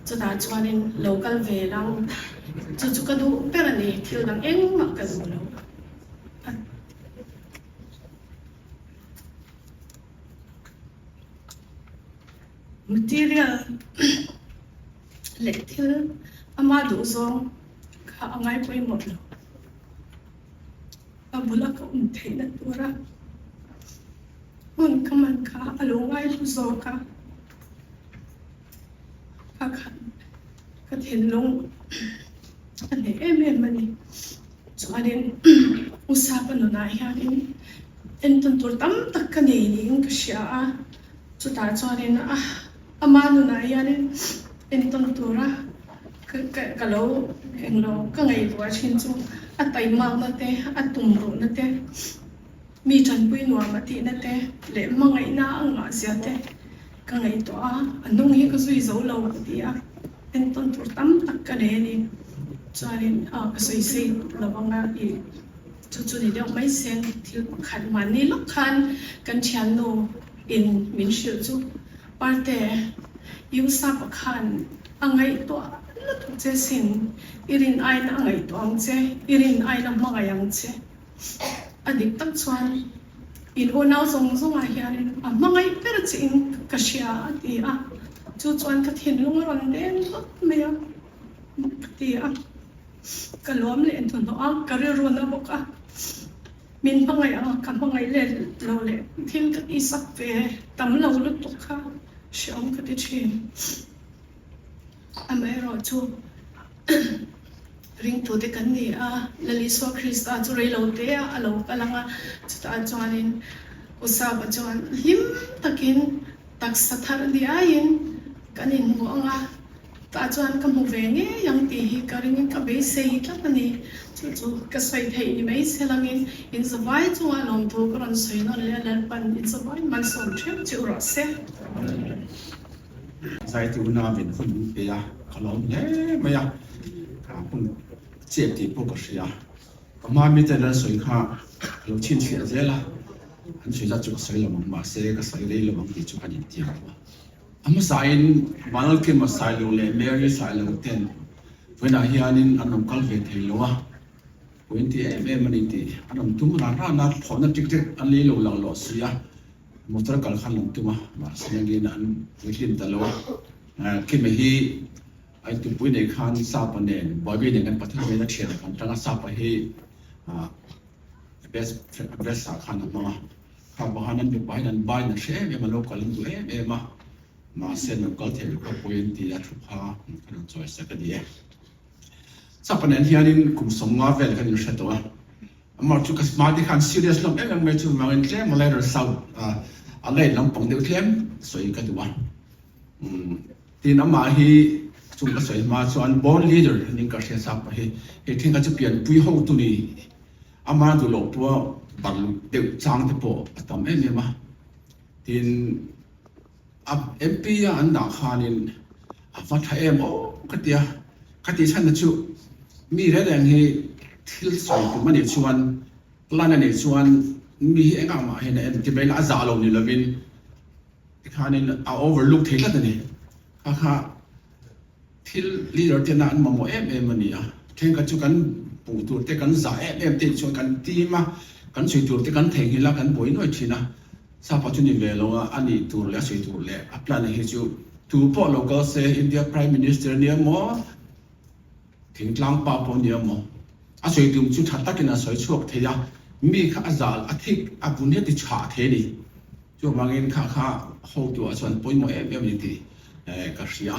chutah chuanin lo kal ve lang, chu chu ka duh ber a ni, thil dang engmah ka duh lo. Material leh thil ama duh zawng kha a ngai pawimawh lo. A bula ka awm theihna tura hmun ka man kha a lo ngai hlu zawk a, ka khat ka thinlung a hneh em em a ni. Chuanin Usapa nunah hianin entawn tur tam tak ka nei niin ka hria a, chutah chuanin a ama nunah hianin entawn tura ka lo englo ka ngaihtuah thin chu a taimakna te, a tumruhna te, mi tanpui nuam a tihna te leh hmangaihna a ngahzia te ka ngaihtuah a, a hnung hi ka zui zo lo ka ti a. Entawn tur tam tak ka nei a ni. Chuanin a ka sawi sei lo ang a, i chu chu ni deuh mai se thil pakhat mahni lawk khan kan thiannu in min hrilh chu Parte, i usapa khan a ngaihtuah lutuk che sin, i rin aiin a ngaihtuah ang che, i rin aiin a hmangaih ang che. A dik tak chuan in unau zawng zawngah hianin a hmangaih ber chiin ka hria a ti a, chu chuan ka thinlung a rawn deng vak mai a, ka ti a, ka lawm leh hnuhnawh a, ka rilru na bawk a, min hmangaih ang a, ka hmangaih let lo leh thil ka tihsak ve tam lo lutuk kha hreawm ka ti thin. Amaherawhchu ringtute kan ni a, Lal Isua Krista chu rei lo te a lo kal ang a, chutah chuanin Usaba chuan hlim takin taksa thar ni aiin kan inhmu ang a, tah chuan ka hmu ve ngei ang tih hi ka ringin ka beisei tlat a ni. Chu chu ka sawi theih ni mai se langin inzavai chunga lawmthu ka rawn sawi nawn leh a, Lalpan inzavai malsawm theuh chiu rawh se. Zaituna min hun min pe a, ka lawm hle mai a, hun chep tih pawh ka hria. Ka hma mite lal sawi kha ka lo chhinchhiah zel a, an sawi zat chu ka sawi lo ang, mahse ka sawi rei lo ang tih chu kan intiam tawh a. A hmasain Vanlalkima Sailo leh Mary Sailo ten vawiinah hianin an rawn kal ve thei lo a, puin ti em em a ni tih an rawn tum ran ran a, thlawhna ṭik ṭek an lei lo lang lawh si a. Motor kal khan an tum a, mahse angin an puitlin ta lo a. Kima hi a intupui nei khan Sapa nen, Bobby nen kan pathum hian a thian kan tang a, Sapa hi best best ah khan a hmang a. Kha pawh khan an mipa hian an bain a hre em em a, lo kal an duh em em a, mahse an lo kal thei lo kha pawi an ti a, thu kha kan rawn chawi sak a ni e. Sapa nen hianin kum 50 vel kan inhre tawh a. Amah chu ka hma te khan serious hlawm em em mai chu vangin tlem a lighter sound a light lampang deuh tlem sawi ka duh a. Tin amah hi chung ka sawi hma chuan born leader ning ka hria sap hi hei then kha chu pianpui ho tu ni ama duh loh pawh barh deuh chang te pawh a tam em em a. Tin A MP a an dah khanin a va tha em aw ka ti a, ka tih chhan na chu mi reng reng hi thil sawi tum a nih chuan plan a nih chuan mi hi engah mah hian a en ti mai la a zah lo ni lovin. Tikhanin a overlook thei tlat a ni. Kha kha thil leader tena an mamawh em em a ni a. Thenkhat chu kan puh tur te kan zah em em te chuan kan team a, kan sawi tur te kan theihnghilh a, kan buai nuai thin a. Sapa chu ni ve lo a, a nih tur leh a sawi tur leh a plan hi chu tu pawh lo kal se India Prime Minister nia maw, Thingtlang pa pawh nia maw? A sawi tum chu tha takin a sawi chhuak thei a, mi kha a zal, a thik, a vun hi a ti chhah thei a ni. Chuvangin kha kha hotu ah chuan pawimawh em em a ni tih ka hria.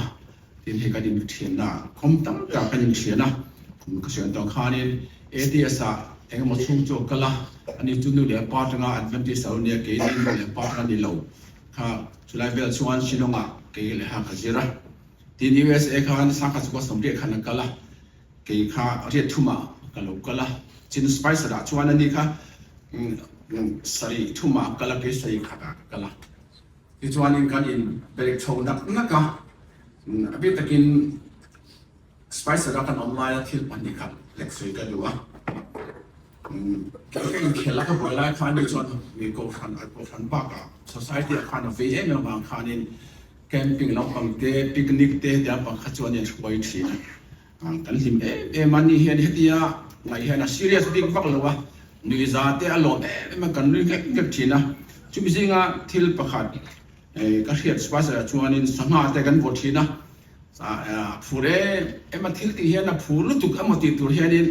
Tin hei kan inthianna kawm tam tak kan inthian a, kum ka sawi tawh khanin ATS ah engemaw chhung chu a kal a, ani chu nu leh pa atanga Adventist alo nia, keini nu leh pa atanga ni lo kha chulai vel chuan Shillong ah kei leh ha ka zir a. Tin USA khan sangha chu ka sawmriat khan a kal a, kei kha riat thumah ka lo kal a, chin Spicer ah chuan ani kha sarih thumah a kal a, kei sarih khatah ka kal a. Tichuanin kan in berek chho nak nak a, a bik takin Spicer a kan awm laia thil 2 khat lek sawi ka duh a. Kei ka inkhel a ka buai lai khan ni chuan mi kohhran kohhran bakah society ah khan a vei em em avang khanin Camping lampang te, picnic te ti lampang kha chuan in hruai thin a, kan hlim em em a, ni hian hetia ngaih hian a serious bik vak lo a, nuihza te a lawm em em a, kan nui nghek nghek thin a, chumi zinga thil pakhat ka hriat Spicer ah chuanin sangha te kan vaw thin a, a phur em em a, thil tih hian a phur lutuk emaw tih tur hianin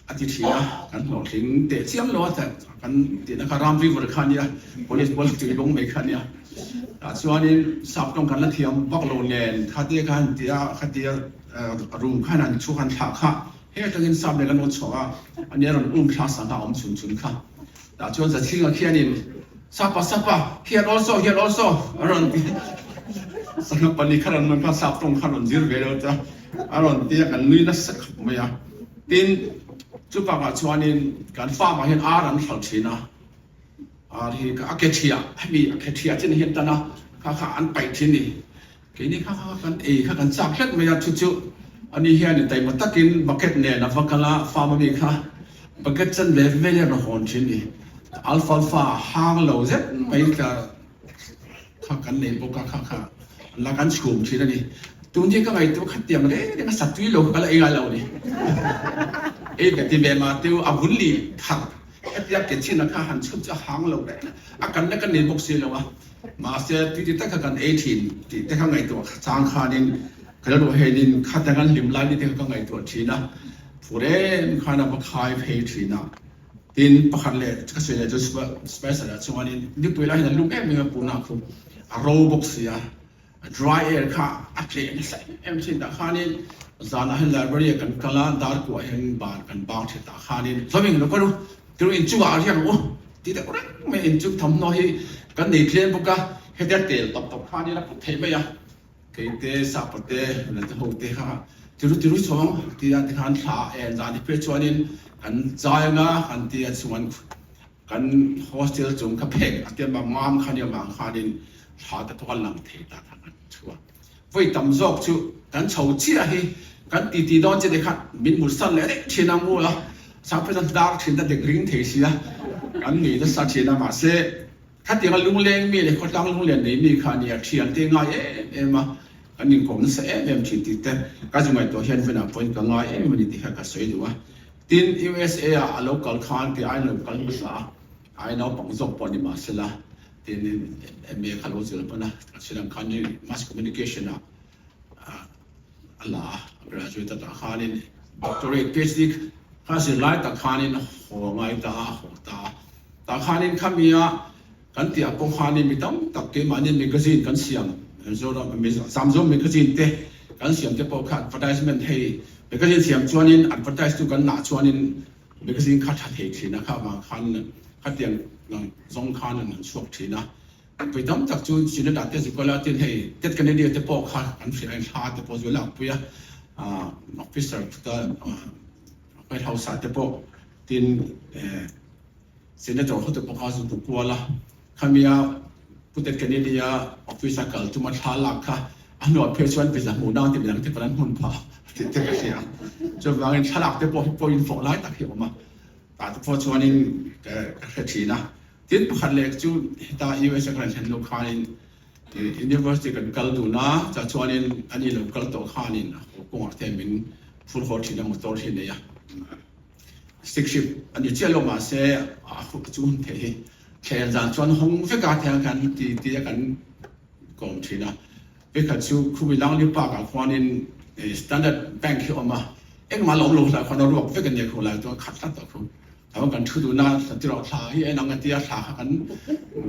A ti thin a, kan hlawhtling teh chiam lo a, kan tihna kha Ram River kha a nia, Police pawl tui bawng mai kha a nia. Tah chuanin sap tawng kan la thiam vak lo nen khatia kha han ti a, khatia room khan han chhuk han thlah kha he atangin sap nen kan rawn chhuak a, a nia rawn um thla sangha awm chhun chhun kha. Tah chuan Zachhinga khianin Sapa sapa, here also, here also a rawn ti a, sangha pali kha rawn man kha sap tawng kha rawn zir ve lo ta a rawn ti a, kan nui nasa khawp mai a. Tin, chu bakah chuanin kan farm ah hian ar an hralh thin a, ar hi a ke thiah, hemi a ke thiah chin hian tan a, kha kha an paih thin ni. Keini kha kha kan ei kha kan chak hlek mai a, chu chu ani hian taima takin bucket nen a va kal a, farm ami kha bucket chan ve vel hian a rawn hawn thin ni. Alfalfa hang lo zet mai kha kha kan nei bawk a, kha kha la kan chhum thin a ni. Tun hi ka ngaihtuah kha tiang reng reng a sa tui lo kha ka la ei ngai lo a ni. Ei ka ti ve mah teu a vun li thak hetia ke chin a kha han chhum chu a hang lo reng a, a kanna kan nei bawk si lo a. Mahse tui ti tak kha kan ei thin tih te kha ngaihtuah chang khanin ka la ruah henin khata kan hlim lai ni te kha ka ngaihtuah thin a, phur em khan a va khai phei thin a. Tin, pakhat leh ka sawi leh chu Spicer ah chuanin nipui lai hian a lum em em a, puna khu a ro bawk si a, dry air kha a tleh nasa em em thin tah khanin zanah hian library ah kan kal a, dar kuah hian ban kan bang thin tah khanin zawm eng lo kal u, tiru inchungah a riak ang u tih deuh reng mai inchung thawmhnaw hi kan nei tlem bawk a, hetia tel tawp tawp khanin a put theih mai a. Keite, Sapate, Late ho te kha tiru tiru chhawng tia ti khan thla en zan hi phei chuanin kan zai anga kan tia chuan kan hostel chung kha phek a tia mam kha nia vang khanin thla te pawh a lang thei ta kha kan thu a. Vawi tam zawk chu kan chho chiah hi kan titi dawn che te kha min mutsan leh daih thin a mu a, Sapate chuan dar thin ta dek ring thei sia kan nui nasa thin a mahse Khatianga lungleng mi leh khawtlang lunglen nei mi kha nia thiante ngai em em a, kan inkawm nasa em em thin tih te ka zu ngaihtuah hian vawiinah pawhin ka ngai em em a ni tih kha ka sawi duh a. Tin, USA ah a lo kal khan kei aiin lo kal hmasa a, ai naupang zawk pawh ni mah sela, tin MA kha lo zir hman a, ka sawi ang khan Mass Communication ah a la a, a graduate a tah khanin doctorate PhD kha zirlai tak khanin haw ngai ta a, haw ta a. Tah khanin khamia kan tih ah pawh khanin mi tam tak keimahni magazine kan siam Mizoram Zamzawm magazine te kan siam te pawh kha advertisement hei magazine siam chuanin advertise tu kan nah chuanin magazine kha tha thei thin a kha vang khan khatiang zawng khan an chhuak thin a. Pui tam tak chu Senate ah te Zukola tin hei Ted Kennedy te pawh kha an hrilh a thla te pawh zu lak pui a officer khuta White House ah te pawh tin Senator ho te pawh kha zu bu kual a khamia Pu Ted Kennedy a office a kal tuma thla lak kha a hnuah phei chuan visa hmuh nan ti midang te pawn an hmun phah tih te ka hria chuvangin thlalak te pawh hi pawhin fawh lai tak hi a awm a tah te pawh chuanin ka hre thin a. Tin, pakhat leh chu heta US a kan thlen loh khanin University kan kal dun a, chah chuanin ani lo kal tawh khanin a haw kawngah te min phur haw thin a, motor hi a nei a. Stick shift a ni chiah lo mahse a chu hun theih hi thlen zan chuan hawng vek a tiang khan ti ti a kan kawm thin a. Vekhat chu Khumi Langli Park ah khuanin Standard Bank hi a awm a, engmah la awm lo hlai khuan a ruak vek a nia khu lai chuan khat tlat tawh khu. Tah kan thu dun a, tiraw thla hi en ang a tia thla kha kan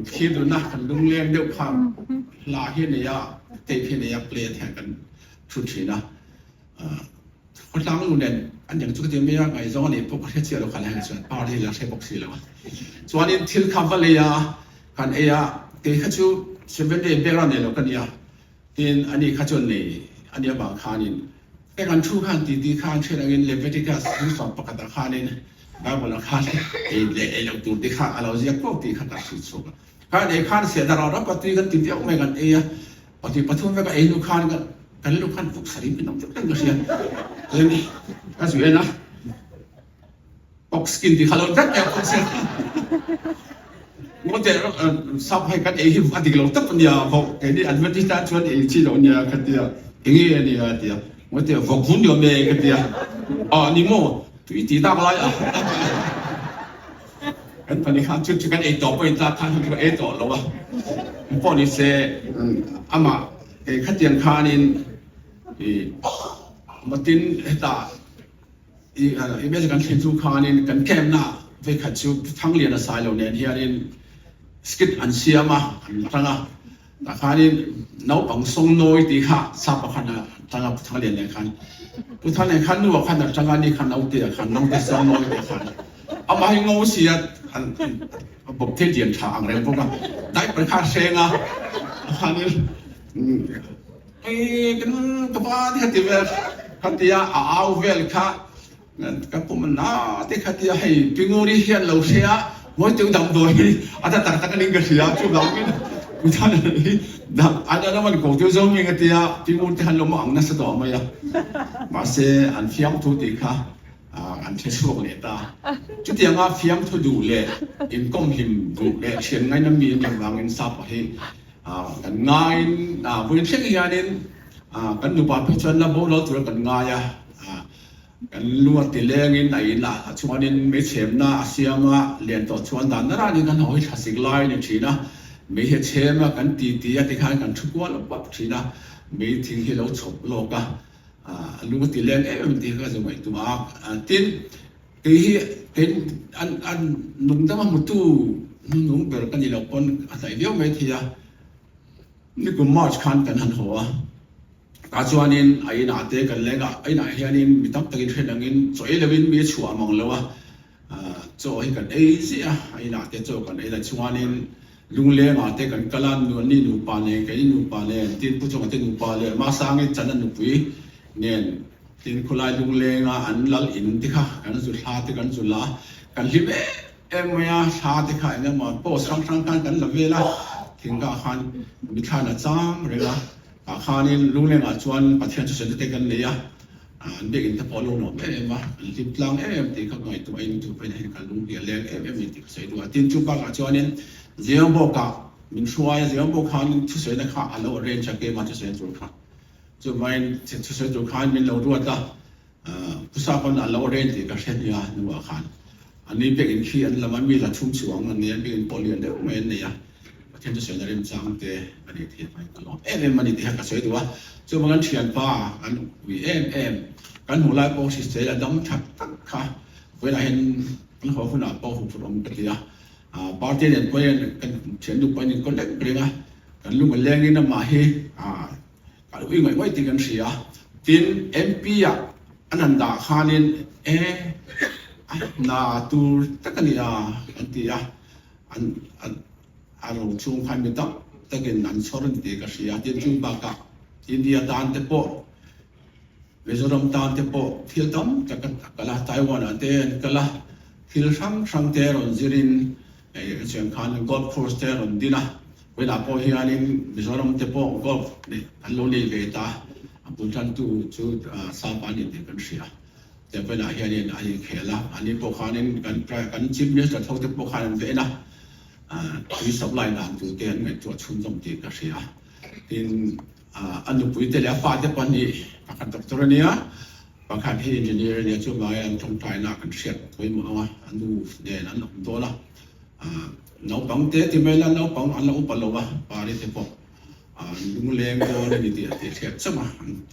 thlir dun a, kan lungleng deuh kha hla hi a nei a, tape hi a nei a play a tiang kan thu thin a. Khawtlang nu nen an dang chu ka ti mai a, ngaihzawng a nih pawh ka hre chiah lo khan heng chuan party la hre bawk si lo a. Chuanin thil kha va lei a, kan ei a, kei kha chu Seven Day background nei lo ka nia, tin ani kha chuan nei a nih avang khanin heng an thu khan titi kha an hriat angin Leviticus hmingfak pakhatah khanin Bible ah khan ei leh ei loh tur te kha a lo ziak tawk tih kha ka hrilh chhuak a. Khan ei khan siah dar rap a tui kan ti viau mai kan ei a, pahnih pathum vek a ei hnu khan kan lu khan vuk sarim in awm vek reng ka hria. Tin ka zui en a, pork skin tih kha lo vek mai a pork skin ngaw teh sap hei kan ei hi a dik lo tak a nia vawk keini Adventist tan chuan ei chi lo a nia ka tia enge a nia a tia ngaw teh vawk vun ni awm e ka tia ah ni maw tui ti tak lai a. Kan pahnih khan chu chu kan ei tawh pawh in tlak khan chu ka ei tawh lo a, pawh ni se amah kei khatiang khanin i matin hetah i image kan thlen chu khanin kan camp na vekhat chu Thangliana Sailo nen hianin skit an siam a an tang a. Tah khanin naupang sawngnawi tih kha sapa khan a tang a, Pu Thanglian nen khan. Pu Thanglian khan nu ah khan a tang a, ni khan naute ah khan naute sawngnawi tih khan amah hi ngo si a, a bawp thei lian tha ang reng bawk a, diaper kha a hreng a, a khanin ei kan ka pa te kha ti vel kha tia a au vel kha. Ka pum a na te kha tia hei Pinguri hian lo hria mawi teu damdawi hi a ta tak tak aning ka hria chuvangin Bhutan hi an an an ko teu zo mi nga tia Pingur te han lo ang nasa tawh mai a mahse an fiamthu tih kha an hre chhuak leh ta chutianga fiamthu duh leh inkawm hlim duh leh thian ngaina mi anih vangin sapa hi kan ngaiin vawiin thleng hianin kan nupa phei chuan la bo lo tura kan ngai a. Kan lu a ti lengin a in a, a chuanin meichhemna a siam a, lian tawh chuan dan naranin kan hawi thla sik lai a ni thin a, mei hi a chhem a, kan ti ti a tikhan kan thu kual pap thin a, mei thing hi a lo chhawp lawk a, a lu a ti leng em em tih kha ka zu ngaihtuah a, tin kei hi kei an an nungdang a hmutu hnungnung ber ka ni loh pawn a hnaih viau mai thei a, nikum March khan kan han haw a. Tah chuanin a inah te kan leng a, a inah hianin mi tam takin hriat angin chaw ei loin mi a chhuah mang lo a, chaw hi kan ei ziah a, a inah te chaw kan ei la chuanin lunglengah te kan kal a, ni nupa nen keini nupa nen tin Pu Chunga te nupa leh Masangi Chana nupui nen tin khawlai lunglenga an lal in te kha kan zu thla te kan zu la a, kan hlim em em mai a, thla te kha eng emaw post hrang hrang khan kan la vel a, thingkah khan mi thlan a cham reng a. Tah khanin Lunglengah chuan Pathian chu sawi te kan nei a, an biakinn te pawh a lo nuam em em a, an hlim tlang em em tih kha ka ngaihtuah in chu pawhin hei ka lung hi a leng em em a ni tih ka sawi duh a. Tin, chu bakah chuanin Ziangbawkah min hruai a, Ziangbawk khanin thusawina kha a lo arrange a, keimah thusawina tur kha. Chuvangin thusawi tur khan min lo ruat a, Pusa pawn a lo arrange tih ka hre nia hnuah khan. Ani biakinn khi an lam a, mi la chhum chhuang an nia, biakinn pawh lian deuh mai an nei a. Pathian chu sawiin a remchang te a nih theih avangin ka lawm em em a ni tih kha ka sawi duh a. Chuvang kan thianpa kan ui em em, kan hmuh lai pawh hrisel a dam that tak kha vawiinah hian kan haw hunah pawh huphurh awm ka ti a. Party nen pawhin kan thiannu pawhin in connect reng a, kan lung a lengin amah hi a ui ngaih ngaih tih kan hria. Tin, MP ah an han dah khanin e a hna tur tak a ni a an ti a. An a ro chhung khan mi tam takin an chhawr a ni tih ka hria. Tin, chu bakah India tan te pawh, Mizoram tan te pawh thil tam tak a kal a, Taiwan ah te an kal a, thil hrang hrang te rawn zirin hei ka chian khan golf course te rawn din a, vawiinah pawh hianin Mizoram te pawh golf an lo nei ve ta, a bul tantu chu Sapa a ni tih kan hria. Temple-ah hianin an inkhel a, anni pawh khanin kan kan Chief Minister tho te pawh khan an va en a, tui supply dan tur te an ngaihtuah chhunzawm tih ka hria. Tin, a nupui te leh a fate pahnih, pakhat doctor a nia, pakhat hi engineer a nia, chuvangin an tawngtaina kan hriat pawimawh ang a, a nu nen an awm dawn a. Naupang te ti mai la, naupang an la upa lo a, pari te pawh lungleng dawn a ni tih a tih hriat chauh a,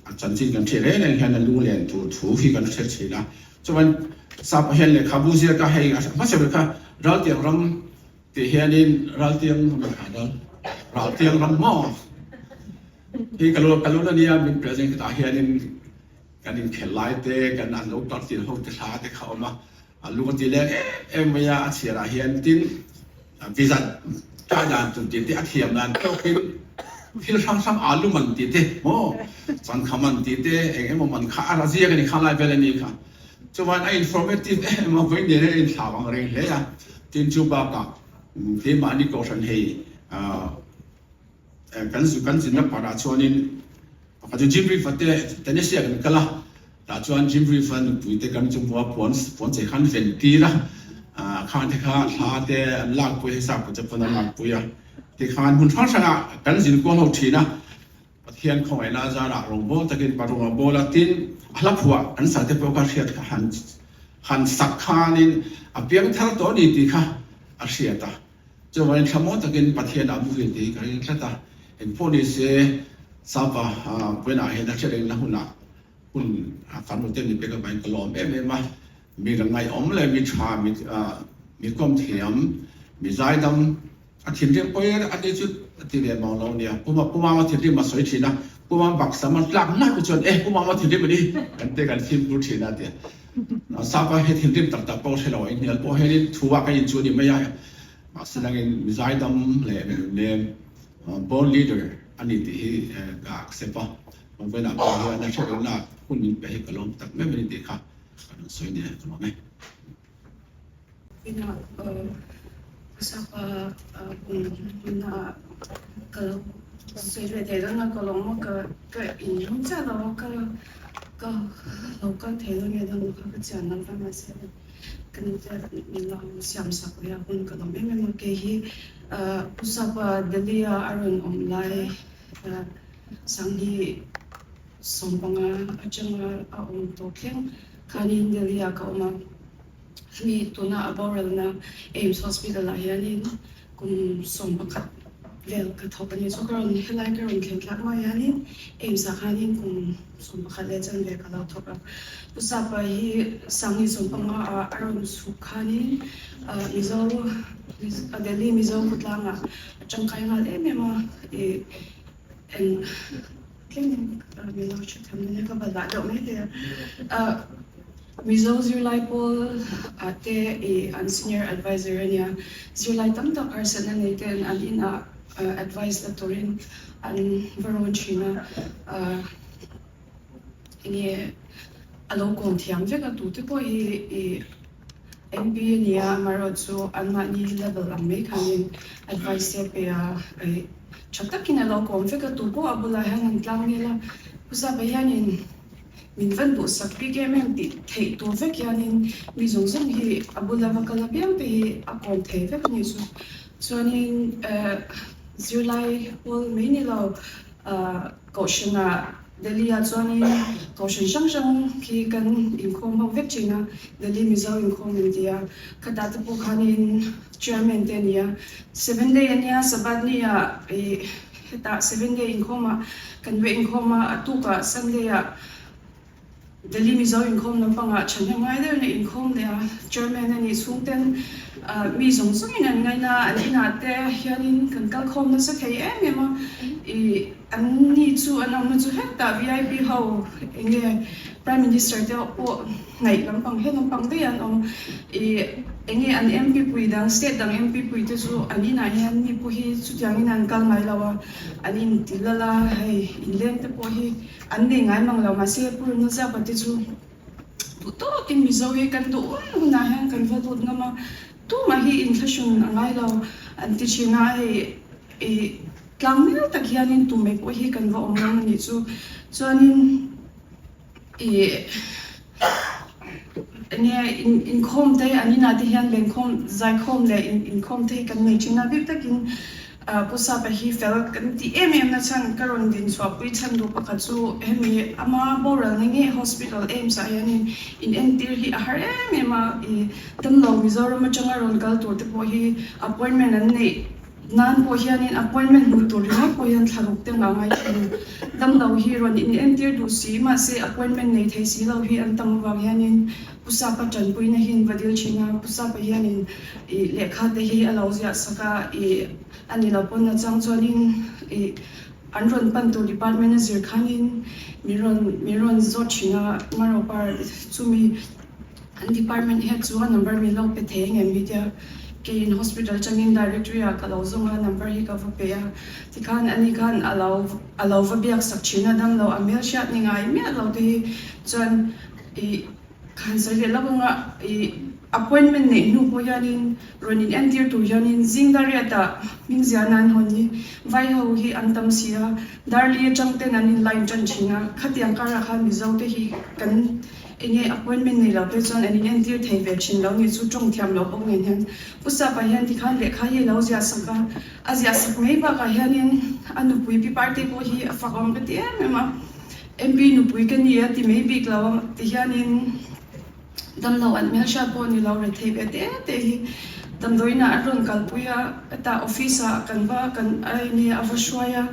a chanchin kan hriat reng reng hian a lunglen tur thu hi kan hre thin a. Chuan Sapa hian lehkhabu ziak a, hei a hmasa ber kha Raltiang ram tih hianin Raltiang Raltiang ram maw hi ka lo ka lo la nia min present hetah hianin kan inkhel lai te kan an lo tartir ho te thla te kha a awm a. A lung a ti leng em em mai a, a chhiar ah hian tin visa kai dan tur tih te a thiam dan tawkin thil hrang hrang alu man tih te maw changkha man tih te eng emaw man kha a ra ziak a ni kha lai vel a ni kha. Chuan a informative em em a, vawi nen a inthlau ang reng hle a, tin chu bakah keimahni kohhran hei Kan zu kan zinna parah chuanin pakhat chu Jim Reef-a te Tennessee-ah kan kal a, tah chuan Jim Reef-a nupui te kan chu hmu a, puan puan chei khan ven tir a, khang te kha thla te an lakpui a, hei sap te pawn an lakpui a, tikhan hmun hrang hrangah kan zin kual ho thin a, Pathian khawngaihna zarah rawngbawl takin pa rawnga bawl a, tin a hla phuah kan sak te pawh kha hriat kha han han sak khanin a piang thar tawh a ni tih kha a hriat a. Chuvangin thlamuan takin Pathian a muhil tih hi ka ring tlat a, engpawh ni se Sapa Puianah hian a hriat engna hunah hun kan ute ni pek avangin ka lawm em em a, mi ngaihawm leh mi tha, mi kawm thiam, mi zaidam a thinrim pawh hi a ni chu a ti ve mang lo nia, Puma Pumama thinrim a sawi thin a, Pumama baksa man tlak nak hi chuan e Pumama thinrim a ni kan te kan fimkhur thin a tia. Sapa hi thinrim tak tak pawh hre lo a, inhnial pawh hianin thu ah ka inchuh a ni mai a, mahse nangin mi zaidam leh mi nunnem born leader a ni tih hi ka accept a, Mawena pawh hian a hre reng hun min pe hi ka lawm tak meuh a ni tih kha ka rawn sawi nia ka lawm e. Ina Sapa kum huna ka lo sawi ve thei dawn a, ka lawm a, ka ka inring chiah lo a, ka ka lo kal thei dawn nge dawn lo kha ka chian lo va mahse ka nu te min lo siam sak ve a hun ka lawm em em a, kei hi Pu Sapa Delhi a a rawn awm lai Sanghi sawmpanga atanga a awm tawh thleng khanin Delhi ah ka awm a. Hemi tuna a boralna AIIMS Hospital ah hianin kum 11 vel ka thawk a ni. Chu ka rawn helai ka rawn thlen tlak hma hianin AIIMS ah khanin kum 11 leh chanve ka lo thawk a. Pu Sapa hi Sangni 15 ah a rawn chhuk khanin Mizo Delhi Mizo khawtlangah a tangkai nghal em em a. Ih eng tlem min lo hre tham ania ka balh ah deuh mai thei a. Mizo zirlai pawl ah te i an senior adviser a nia. Zirlai tam tak harsatna nei ten an inah advice la turin an va rawn thin a. Enge a lo kawm thiam vek a tute pawh hi i MP a nia amaherawhchu anmahni level ang mai khanin advice te a pe a. Tha takin a lo kawm vek a tu pawh a bulah hian an tlang nel a. Pu Zapa hianin Min van duhsak bik em em tih theih tur vek hianin mi zawng zawng hi a bula va kal apiang te hi a kawm thei vek a nih chu. Chuanin eh zirlai pawl mai ni lo ah kohhranah Delhi ah chuanin kohhran hrang hrang khi kan inkhawm ho vek thin a, Delhi Mizo inkhawm an ti a, khatah te pawh khanin chairman te a ni a, seven day a nia Sabbath ni ah ih Hetah seven day inkhawmah kan va inkhawm a, a tukah Sunday ah Delhi Mizo inkhawm lampangah thahnem ngai deuhin a inkhawm leh a, Chairman a nih chhung ten mi zawng zawngin an ngaina a, an inah te hianin kan kal khawm nasa thei em em a, ih an ni chu an awmna chu hetah vip ho enge Prime Minister te pawh hnaih lampang he lampang daih an awm, ih enge an MP pui dang state dang MP pui te chu an inah hian mi pawh hi chutiangin an kal ngai lo a, an inti lal a, hei inleng te pawh hi an nei ngai mang lo mahse Pu Rinawzapa te chu duh tawkin Mizo hi kan duh hun hunah hian kan va lut ngam a, tumah hi inthlahrun a ngai lo an ti thin a, hei ih tlang mel tak hianin tumei pawh hi kan va awm ngam a nih chu chuanin. Ih enge inkhawm te an inah te hian lenkhawm zaikhawm leh inkhawm te hi kan nei thin a bik takin. Pu Sapa hi fel kan tih em em na chhan ka rawn din chhuahpui chhan duh pakhat chu hemi ama boralna nge hospital AIMS ah hianin in entir hi a har em em a, i damlo Mizoram atanga rawn kal tur te pawh hi appointment an neih nan pawh hianin appointment hmuh tur ringawt pawh hian thla ruk te ngah ngai thin a, damlo hi rawn in entir duh si mahse appointment nei thei si lo hi an tam avang hianin Pu Sapa tanpuina hi in va dil thin a, Pu Sapa hianin ih lehkha te hi a lo ziah sak a, ih a ni lo pawn nachang chuanin ih an rawn pan tur department a zir khanin min rawn min rawn zawt thin a, Maropar chumi an department head chu a number min lo pe thei engem hi tia keiin hospital atangin directory ah ka lo zawng a number hi ka va pe a, tikhan ani khan a lo a lo va biak sak thin a damlo a hmelhriat ni ngai miah lo te hi chuan Ih khan sawi leh lawk anga ih appointment neih hnu pawh hianin rawn in entir tur hianin zing dariatah hming ziahna an hawn hi vai ho hi an tam si a, Darli atang ten an in line tan thin a, khatiang karah khan Mizo te hi kan enge appointment nei lo te chuan an in entir thei ve thin lo nih chu tawng thiam lo bawk nen hian Pu Sapa hian tikhan lehkha hi a lo ziah sak a, a ziah sak mai bakah hianin a nupui pi party pawh hi a fak awm ka ti em em a. MP nupui ka ni a ti mai bik lo a ti hianin damlo an hmelhriat pawh ni lo rethei ve te te hi damdawiinah an rawn kalpui a, hetah office ah kan va kan ai nge a va hruai a,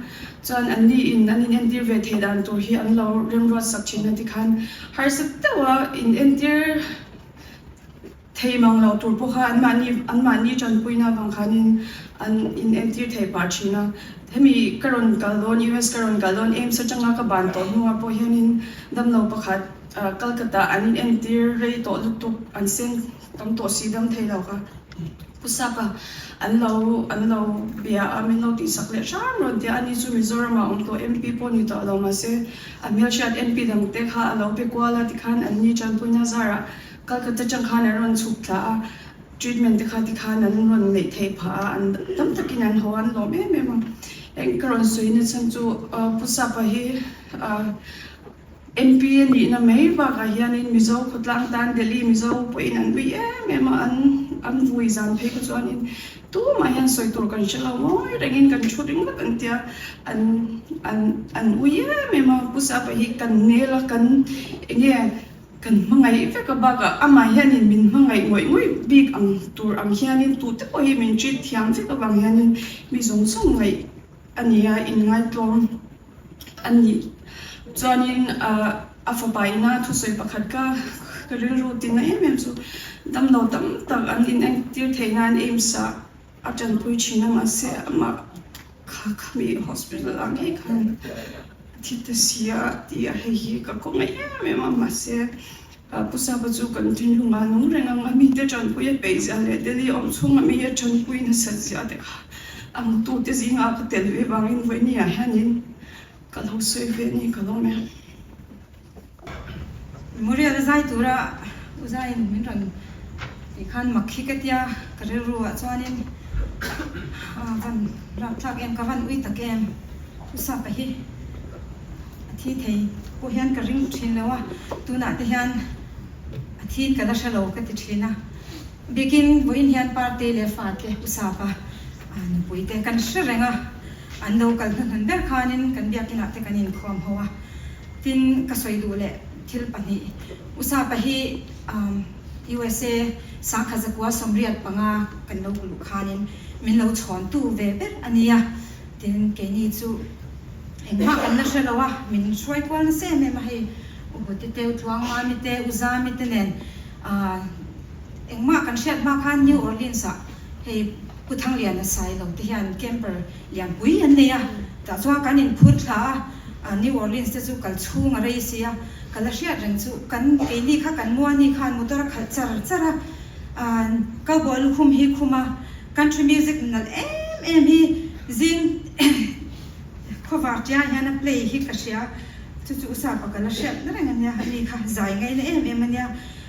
chuan an ni in an in entir ve thei dan tur hi an lo remruat sak thin a tikhan harsa deuh a in entir Thei mang lo tur pawh kha anmahni anmahni tanpuina avang khanin an in entir thei pah thin a. Hemi ka rawn kal dawn US ka rawn kal dawn AIMS atanga ka ban tawh hnuah pawh hianin damlo pakhat Calcutta an in entir rei tawh lutuk an seng tam tawh si dam thei lo kha Pu Sapa an lo an lo bia a min lo tihsak leh hram rawn tia ani chu Mizoram ah awm tawh MP pawh ni tawh lo mahse a hmelhriat MP dangte kha a lo be kual a tikhan an ni tanpuina zarah Calcutta tang khan an rawn chhuk thla a, treatment te kha tikhan an rawn neih theih phah a, an tam takin an haw a, an lawm em em a. Eng ka rawn sawi na chhan chu Pu Sapa hi MP a nihna mai bakah hianin Mizo khawtlang tan Delhi Mizo pawhin an ui em em a, an an vui zan phei kha chuanin tumah hian sawi tur kan hre lo ngawi rengin kan thu ringawt an tia, an an an ui em em a, Pu Sapa hi kan nel a, kan enge Kan hmangaih vek a bakah amah hianin min hmangaih ngawih ngawih bik ang tur ang hianin tute pawh hi min treat thiam vek avang hianin mi zawng zawng ngaih a ni a, inngaitlawm a nih chuanin a fapa ina thusawi pakhat ka ka rilru tina em em chu damlo tam tak an inentir theih nan AIMS ah a tanpui thin a mahse amah kha khami hospital ah ngei khan a thi ta si a tih a hei hi ka kawng em em a mahse Pu Sapa chu kan thinlung ah nung reng ang a mite tanpui a peih zia leh Delhi awm chhung a mi a tanpui nasat zia te kha a hmutu te zingah ka tel ve vangin vawiin ah hianin ka lo sawi ve a ni ka lawm e. Memorial a zai tura u zaiin min rawn tih khan mak hi ka tia ka rilru ah chuanin a van rapthlak em ka van ui tak em u sapa hi a thi thei pawh hian ka ring thin lo a tunah te hian a thin ka la hre lo ka ti thin a bikin vawiin hian parte leh fate u sapa nupui te kan hre reng a an lo kal hnuhnun ber khanin kan biakinah te kan inkhawm ho a. Tin, ka sawi duh leh thil pahnih. USA hi USA sangkhat zakua 85 kan lo luh khanin min lo chhawntu ve ber a nia. Tin, keini chu engmah kan la hre lo a, min hruai kual nasa em em a hei Uhuti te, Utluangmami te, Uzami te nen engmah kan hriat hma khan New Orleans ah hei Pu Thangliana Sailo te hian camper Lianpui an nei a, tah chuan kan inphur thla a, New Orleans te chu kal chhung a rei si a, ka la hriat reng chu kan keini kha kan Muani khan motor a khalh char char a, cowboy lukhum hi khum a, country music nalh em em hi zing khawvar tia hian a play hi ka hria, chu chu Usapa ka la hriat na reng a nia, ani kha zai ngaina em em a nia,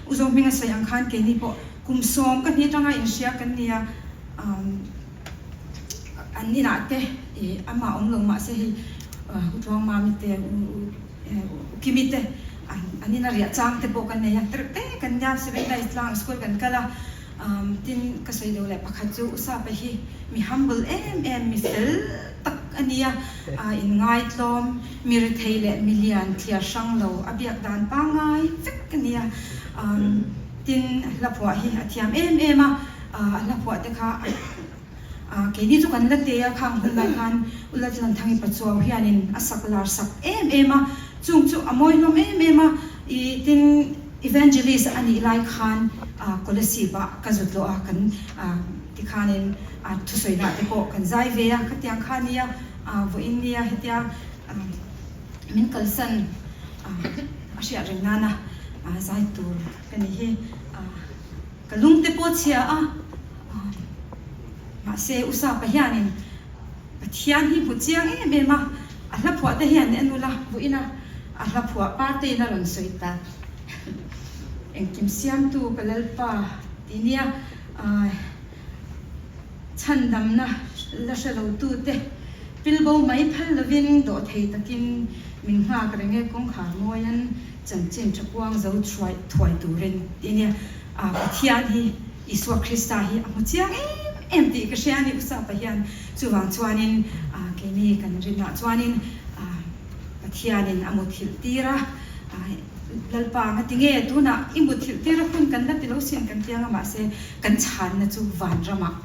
U Zohminga sawi ang khan keini pawh kum sawm ka hni atanga inhria kan nia. An inah te ih amah awm lo mahse hei U Tluangmami te U Kimi te an ina riah chang te pawh kan nei a, terh te kan nia Seven Days tlang school kan kal a. Tin, ka sawi deuh leh pakhat chu Usapa hi mi humble em em, mi fel tak a nia, inngaitlawm, mi rethei leh mi lian thliar hrang lo, a biak dan pangngai vek a nia. Tin, hla phuah hi a thiam em em a, a hla phuah te kha keini chu kan la te a, khang hun lai khan U Laltlanthang i Pachuau hianin a sak lar sak em em a, chung chu a mawi hlawm em em a, i tin Evangelist a nih lai khan Kolasib ah ka zut lawh a, kan tikhanin thusawi lah te pawh kan zai ve a, khatiang kha nia vawiin nia hetia min kalsan a hriat reng nana zai tur ka ni hi. Ka lung te pawh chhia a, mahse U Sapa hianin Pathian hi hmu chiang em em a, a hla phuah te hian en ula vuina a hla phuah parte in a rawn sawi ta. Engkim siamtu ka Lalpa ti nia chhandamna la hre lo tute pilbo mai phal lovin dawhthei takin min nghak reng e kawngkhar mawian Chanchin tha puang zo thuai thuai turin tih nia Pathian hi Isua Krista hi a hmu chiang em em tih ka hria a ni Usapa hian chuvang chuanin keini kan rinah chuanin Pathianin a muthilh tir a Lalpa nga tinge tunah i muthilh tir a hun kan la ti lo sin kan tiang a mahse kan chhanna chu vanramah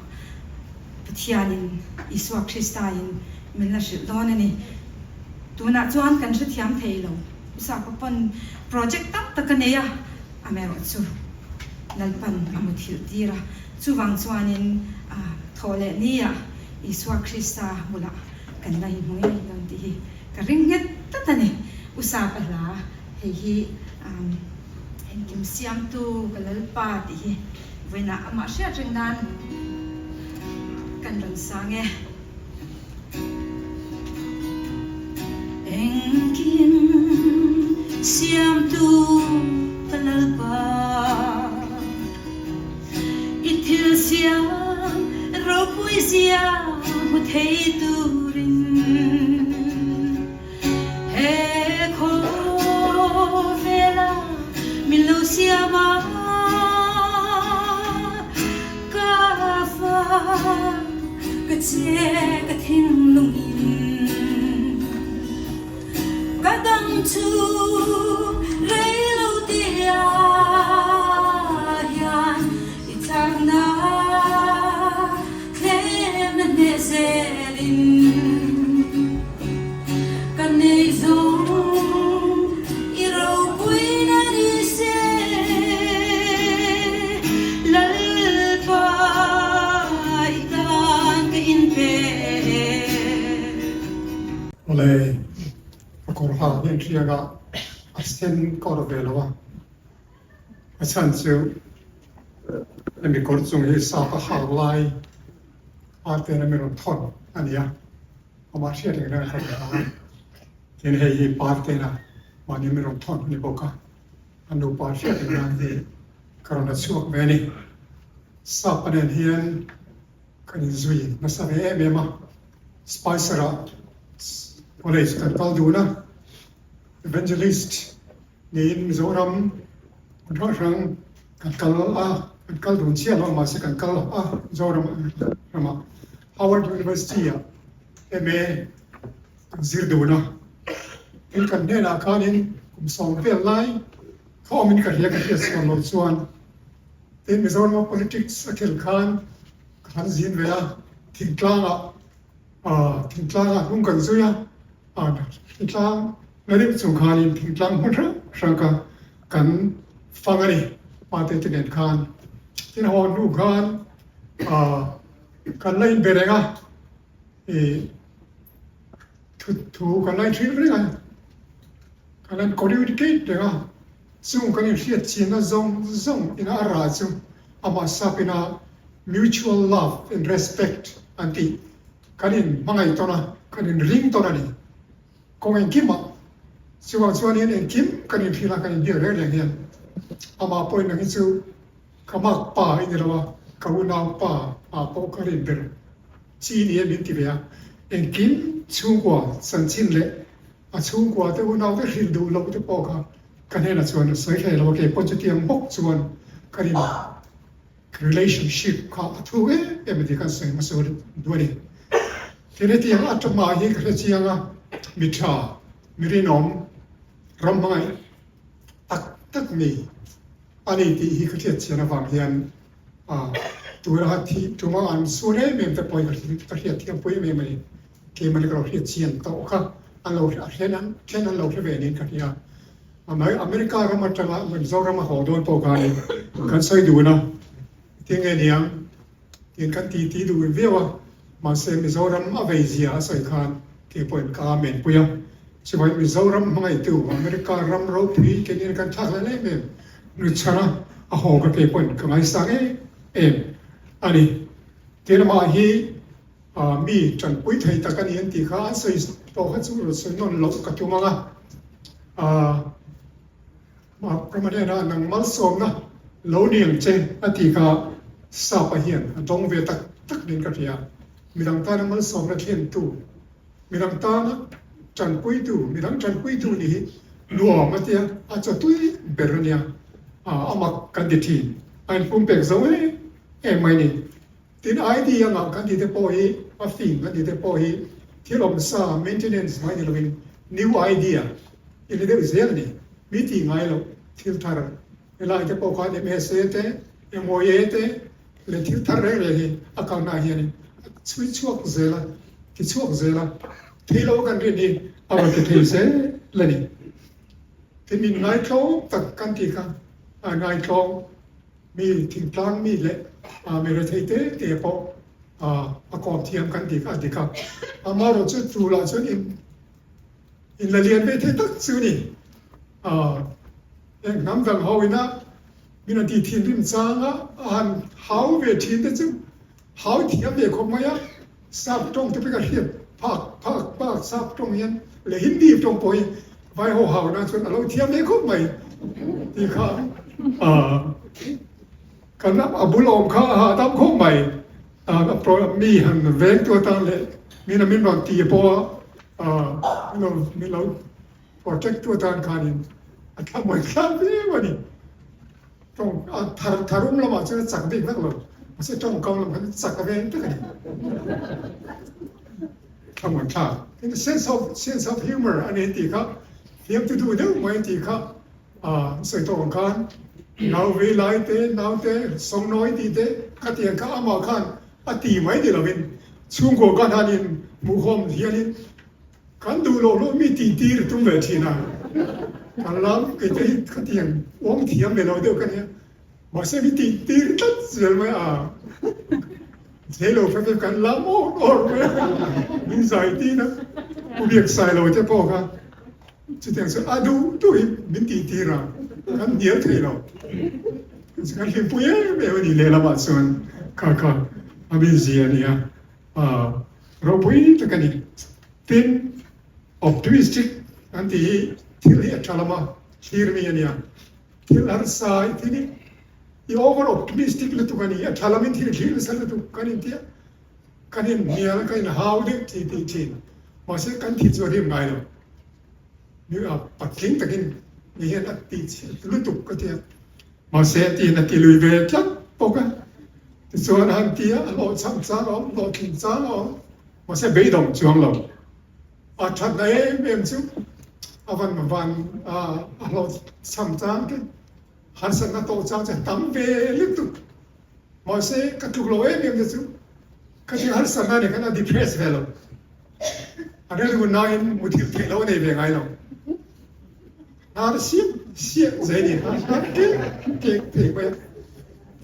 Pathianin Isua Krista in min la hrilh dawn a ni tunah chuan kan hrethiam thei lo. Usapa pawn project tam tak a nei a, amaherawh chu Lalpan a muthilh tir a. Chuvang chuanin thaw leh nia Isua Krista bulah kan la inhmu ngei dawn tih hi ka ring nghet tlat a ni. Usapa hla hei hi engkim siamtu ka Lalpa tih hi vawiinah amah hriat reng nan kan rawn sang e. Engkim siamtu ka Lalpa, i thil siam ropui zia hmu thei turin he khawvela min lo siam a, ka fa. Ka che ka thinlung in ka dam chu rei lo te ah hian i chakna thlem na hneh zel in ka nei zawng i ropui na ni se Lalpa i tan ka inpe. Awle, ka kawr ha hian hriak a, a sen ka awrh ve lo a, a chhan chu hemi kawr chung hi sap a hak lai a ten a mi rawn thawn a ni a, amah hriat reng reng a ka rawn ha a, tin hei hi parte na mahni mi rawn thawn a ni bawk a. A nupa hriat reng nan hi ka rawn la chhuak ve a ni. Sapa nen hian kan inzui nasa ve em em a, Spicer-ah college kan kal dun a, Evangelist niin Mizoram hmun hrang hrang kan kal a, kan kal dun chiah lo mahse kan kal a Mizoram ramah Howard University-ah MA Kan zir dun a, tin kan hnenah khanin kum sawm vel lai kha awmin ka hria ka hriat sual lo chuan tin Mizorama politics a khel khan ka han zin ve a, thingtlangah ah thingtlangah hnung kan zui a, ah thingtlang na deuh chung khanin thingtlang hmun hrang hrang kha kan fang a ni pate te nen khan tin haw hnu khan ah kan la inbe reng a. I thu thu kan lai thin reng a, kan han communicate reng a, chung kan inhriat chinna zawng zawng ina a rah chu amah sap ina mutual love and respect an tih kan in hmangaih tawn a, kan in ring tawn a ni. Kawng engkimah chuvang chuanin engkim kan inhrilh a, kan inbiak reng reng hian amah pawhin nang hi chu ka mak pa i ni lo a, ka unau pa ah pawh ka rin ber. Chi ni e min ti ve a, engkim chhungkua chanchin leh a chhungkua te unau te hrilh duh loh te pawh kha ka hnenah chuan a sawi hlei lo a, keipawh chutiang bawk chuan ka rin ka Relationship kha a thu em em a tih kan sawi hmasa duh a ni. Tin hetiang a tama hi ka hre chiang a, mi tha, mi rinawm, ram hmangaih tak tak mi a ni tih hi ka hriat chian avang hian tuna thih tuma an sun em em te pawh hi ka hriat thiam pui em em a ni. Keimahni ka lo hriat chian tawh kha an lo then an then an lo hre ve niin ka hria. America ram atanga Mizoram a haw dawn pawh khanin kan sawi dun a, tinge niang tiin kan ti ti duh viau a, mahse Mizoram a vei zia a sawi khan kei pawhin ka amen pui a. Chuvangin Mizoram hmangaihtu America ram ropui kenin kan thlak hlel em em nuchhana a haw kha kei pawhin ka ngaisang em em a ni. Tin amah hi Mi tanpui thei tak a ni an tih kha an sawi tawh kha chu rawn sawi nawn loh ka tum ang a. Ramahliana nang malsawmna lo ni ang che a tih kha Sapa hian a dawng ve tak tak niin ka hria. Midang tana malsawmna thlentu, midang tana tanpuitu, midang tanpuitu nih hi nuam a tia, a chawtui ber a nia. A mak kan ti thin, a inpumpek zo em em mai ni. Tin, ID anga kan tih te pawh hi, a fing kan tih te pawh hi thil awm sa, maintenance, mai ni lovin new idea i ni deuh zel a ni. Mi tih ngai loh thil thar helai te pawh khan MSA te, MOA te leh thil thar reng reng hi a kalna ah hianin a chhui chhuak zel a, ti chhuak zel a, thei lo kan rin hi a rawn ti thei zel a ni. Tin, min ngaitlawm tak kan tih kha a ngaitlawm. Mi thingtlang mi leh mi rethei te te pawh a kawm thiam kan tih kha a dik a. Amaherawh chu tulah chuan in in la lian ve thei tak chu ni. Heng hnam dang ho ina min an tih thinrim changa a han hau ve thin te chu hau thiam ve khawp mai a. Sap tawng te pawh ka hriat phak phak bak sap tawng hian leh Hindi tawng pawh hi vai ho hau nan chuan a lo thiam ve khawp mai tih kha kan a bul awm kha a hahdam khawp mai. Mi han veng tu atan leh min a min rawn ti pawh a min lo min lo protect tu atan khanin a thlamuan thlak viau a ni. Tawng a thar tharum lamah chuan a chak bik vek lo, mahse tawngkam lam khan a chak a veng tak a ni. Thlamuan thlak. Tin, sense of sense of humour a nei tih kha fiam tu duh deuh mai tih kha a sawi tawh ang khan nau vei lai te, nau te, sawngnawi tih te khatiang kha amah khan a ti mai ni lovin chhungkaw khan hanin hmuhawm hianin Kan duh loh loh mi tih tir tum ve thin a, kan lam kei te hi khatiang awm thiam ve lo deuh ka nia, mahse mi tih tir tlat zel mai a, thei lo fek fek kan lam awr awr mai a, min zai tin a, u biak sai lo te pawh kha chutiang chu a duh duh hi min tih tir a, kan hnial thei lo, kan hlimpui em em a ni lehlamah chuan kha kha a mizia a nia. Ropui tak a ni. Tin, optimistic an tih hi thil hi a tha lama thlir mi a nia. Thil harsa i thil hi i over optimistic lutuk a ni. A tha lamin thil thlir nasa lutuk kan intia kan inhnial kan inhau deuh tih tih thin. Mahse kan thil chu a rim ngai lo. Mi a patling takin mi hian a tih chhiat lutuk ka tia. Mahse tiin a ti lui ve tlat bawk a. Tichuan a han ti a, a hlawhchham chang a awm, hlawhtling chang a awm. Mahse beidawng chuang lo. A thatna em em chu a van van a hlawhchham chang te, harsatna tawh chang chu tam ve lutuk. Mahse ka tluk lo em em te chu ka thil harsatna nih khan a depress ve lo. A rilru nain muthilh theih loh a nei ve ngai lo. Hnar siah siah zai ni hnar hnar kek kek thei mai a.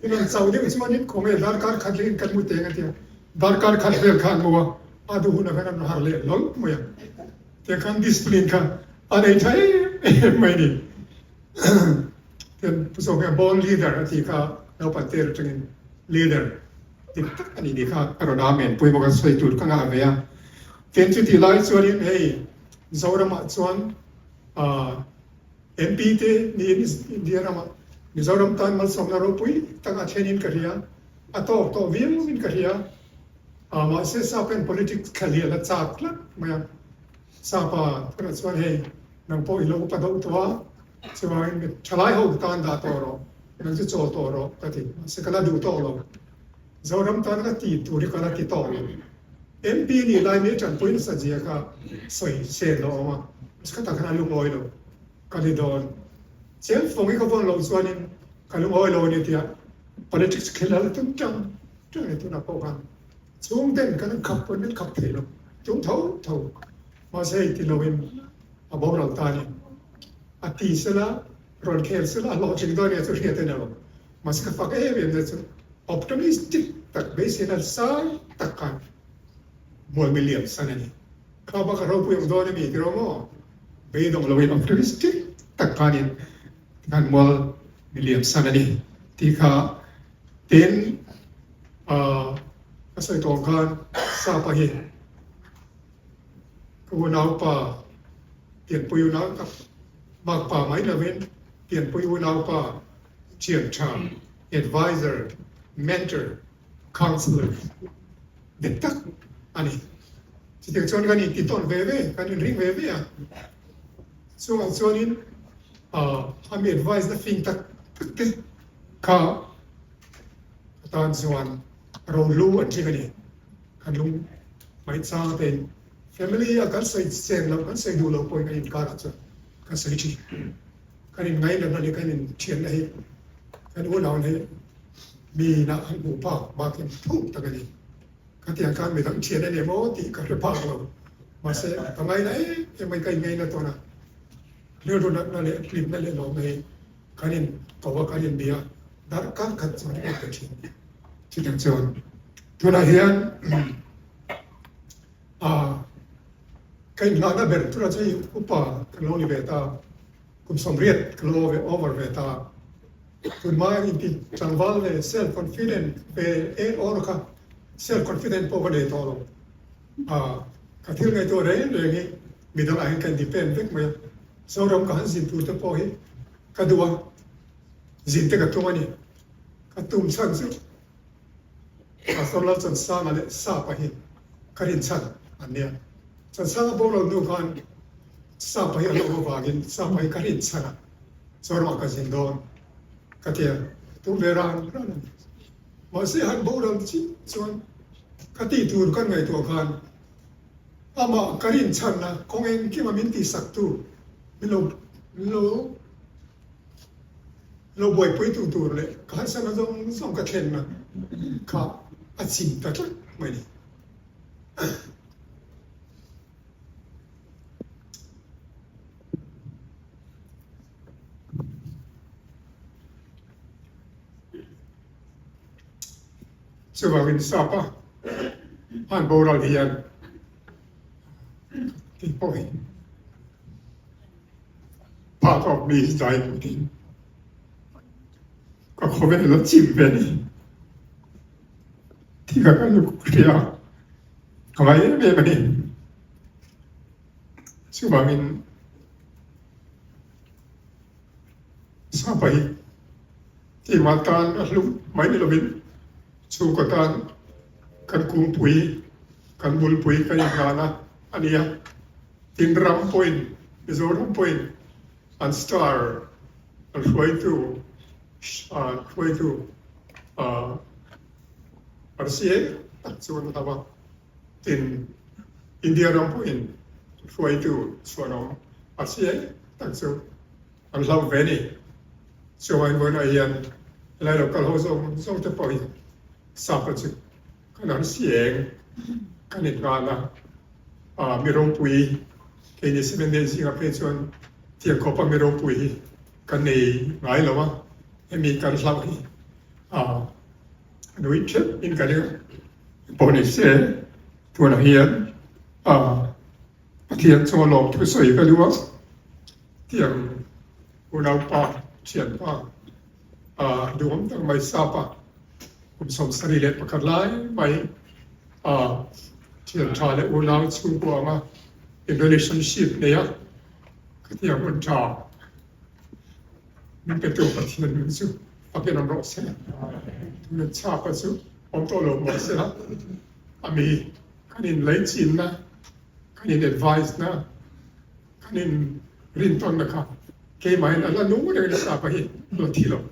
Tin an chau deuh chuanin khawnge darkar khat lengin kan mu teng a tia. Darkar khat vel kha an mu a, a duh hunah khan an har leh hlawlh mai a. Tiang khan discipline kha a nei tha em em mai a ni. Tin Pu Sawmhia born leader a tih kha naupang te atangin leader dik tak a nih ni kha a rawn amen pui bawk a sawi tur ka ngah ve a. Tin chutih lai chuanin hei Zoramah chuan MP te niin India ramah Mizoram tan malsawmna ropui tak a thlenin ka hria, a tawk tawh viauin ka hria. Mahse Sap-en politics thla lian a chak tlat mai a, Sapa tunah chuan hei nang pawh i lo upa deuh tawh a, chuvangin mi thalai ho tan dah tawh rawh. Nang chu chawl tawh rawh ka ti. Mahse ka la duh tawk lo. Zoram tan ka ti tur hi ka la ti tawk lo. MP nih lai mi tanpui nasa zia kha sawi sen lo awm a, mahse ka tak hian a lungawi lo. Ka ni dawn. Cheng fawng hi ka vawn loh chuanin ka lungawi lo a ni tia politics khel a la tum tang tang e tunah pawh khan chhungten kan khap pawn min khap thei lo tum tho tho. Mahse hei ti loin a boral ta a ni. A ti sela rawn khel sela a hlawhtling dawn nia chu hriat a ni lo. Mahse ka fak em em na chu optimistic tak beiseina sang tak khan mual mi liam san a ni. Kha bak a ropui awm dawn a mi tiraw maw? Beidawng loin optimistic tak khanin tikhan mual mi liam san a ni tih kha tin ka sawi tawh ang khan Sapa hi Ka unaupa pianpui unau tak makpa mai lovin pianpui unaupa thian tha, adviser, mentor, counsellor dik tak a ni. Chutiang chuan kan inti tawn ve ve, kan inring ve ve a. Chungah chuanin a mi advice na fing tak tak te kha ka tan chuan rohlu an tling a ni. Kan lung mai chang tein family a kan sawi chen loh, kan sawi duh loh pawhin kan inkar ah chuan kan sawi thin. Kan inngainatna leh kan inthianna hi kan unauna hi mi inah an hmuh phak bakin thuk tak a ni. Ka tiang khan midang thian a ni maw tih ka hre phak lo. Mahse ka ngaina em em mai, ka inngaina tawn a. Rilru natna leh hlimna leh lawmna hi kan in ko a, kan inbia darkar khat chuan a pe thin. Chutiang chuan tunah hian ka inhlahna ber tunah chuan upa ka lo ni ve ta, kum 80 ka lo over ve ta. Tunhma inti tlangval leh self confident ve en awr kha self confident pawh ka nei tawh lo. Ka thil ngaihtuah reng reng hi midang ah hian ka independ vek mai a, Zoram ka han zin tur te pawh hi ka duh a, zin te ka tum a ni. Ka tum chhan chu Pastor Lalchansanga leh Sapa hi ka rin chhan an nia. Chansanga boral hnu khan Sapa hi a lo awm avangin Sapa hi ka rin chhan a, Zoramah ka zin dawn ka ti a, tum ve ran ran a ni. Mahse han boral chiah chuan ka tih tur kan ngaihtuah khan amah ka rin chhanna kawng engkima min tihsaktu min lo min lo lo buaipui tu tur leh ka harsatna zawng zawng ka thlenna kha a chim ta tlat mai ni. Chuvangin sapa han boral hian tih pawh hi part of me is dying within. Ka khawvel a chim ve ni. Thil ka luk hria ka ngai em em a ni. Chuvangin sapa hi Keimah tan a hlu mai ni lovin chhungkaw tan kan kungpui, kan bulpui kan inhlan a a ni a. Tin ram pawhin, Mizoram pawhin an star, an hruaitu, an hruaitu RCA tak chu an hlau a. Tin India ram pawhin hruaitu chhuanawm RCA tak chu An hlauh ve ni. Chuan vawiinah hian helai lo kal ho zawng zawng te pawh hi sapa chu kan han si eng kan inhlan a, ah mi ropui keini cement nei zingah phei chuan tiang khawpa mi ropui hi kan nei ngai lo a, hemi kan hlauh hi ah nui theuh in ka ring pawh ni se tunah hian ah Pathian chu a lawm thusawi ka duh a. Tiang unaupa, thianpa, a duhawm tak mai sapa kum 71 lai mai a thian tha leh unau chhungkua anga in relationship nei a, khatiang hun tha min pe tu Pathian min chu fakin awm rawh se. Tuna chhapa chu awm tawh lo mah sela a mi kan inlaichinna, kan in advice na, Kan in rintawnna kha keimahin a la nung reng nasa pa hi lo thi lo.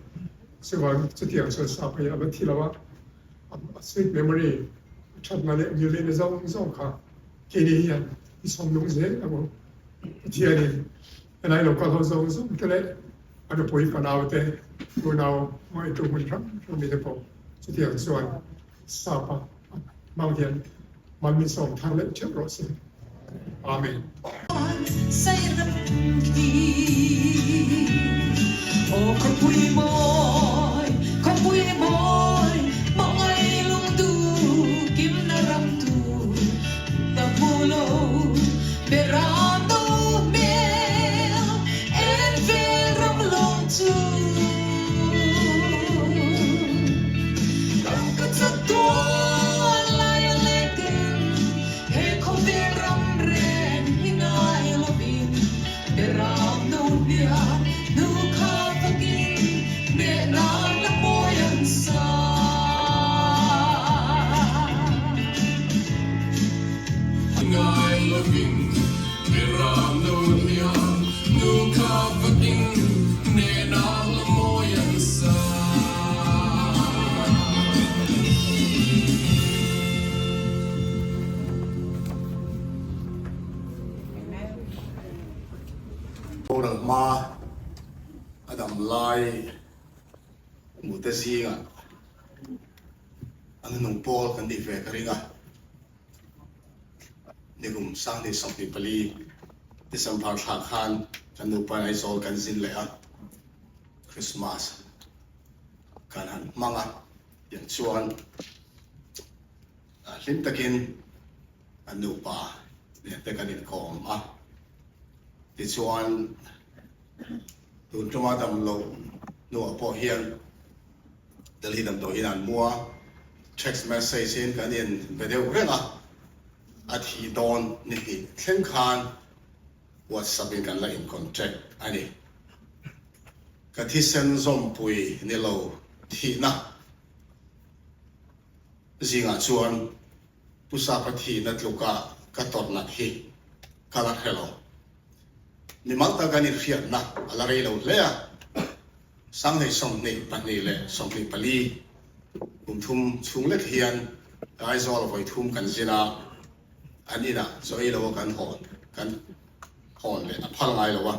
Chuvang chutiang chuan sap hi a va thi lo a, a sweet memory, a thatna leh ngilina zawng zawng kha keini hian i chhawm nung zel ang u. Pathianin helai lo kal ho zawng zawng te leh a nupui fanau te, unau hmangaihtu hmun hrang hrang mite pawh chutiang chuan sap a hmang hian mal min sawm thar leh theuh rawh se. Amen. Boral hma a dam lai hmuhte zingah an hnung pawl kan nih ve ka ring a. Nikum 2024 December thla khan kan nupa in Aizawl kan zin leh a, Christmas kan han hmang a, tiang chuan hlim takin an nupa nen te kan inkawm a. Tichuan tun tuma damloh hnuah pawh hian Delhi damdawiin an mu a, text message in kan in be deuh reng a, a thih dawn ni hnih thleng khan WhatsApp in kan la in contact a ni. Ka thisen zawmpui ni lo thihna zingah chuan Pu Sapa thihna tluka ka tawrh nat hi ka la hre lo. Mimal tak an inhriatna a la rei lo hle a, Sanghei 22 24 kum thum chhung lek hian Aizawl vawi thum kan zin a, an inah chaw ei lo a kan hawn kan hawn leh a phal ngai lo a.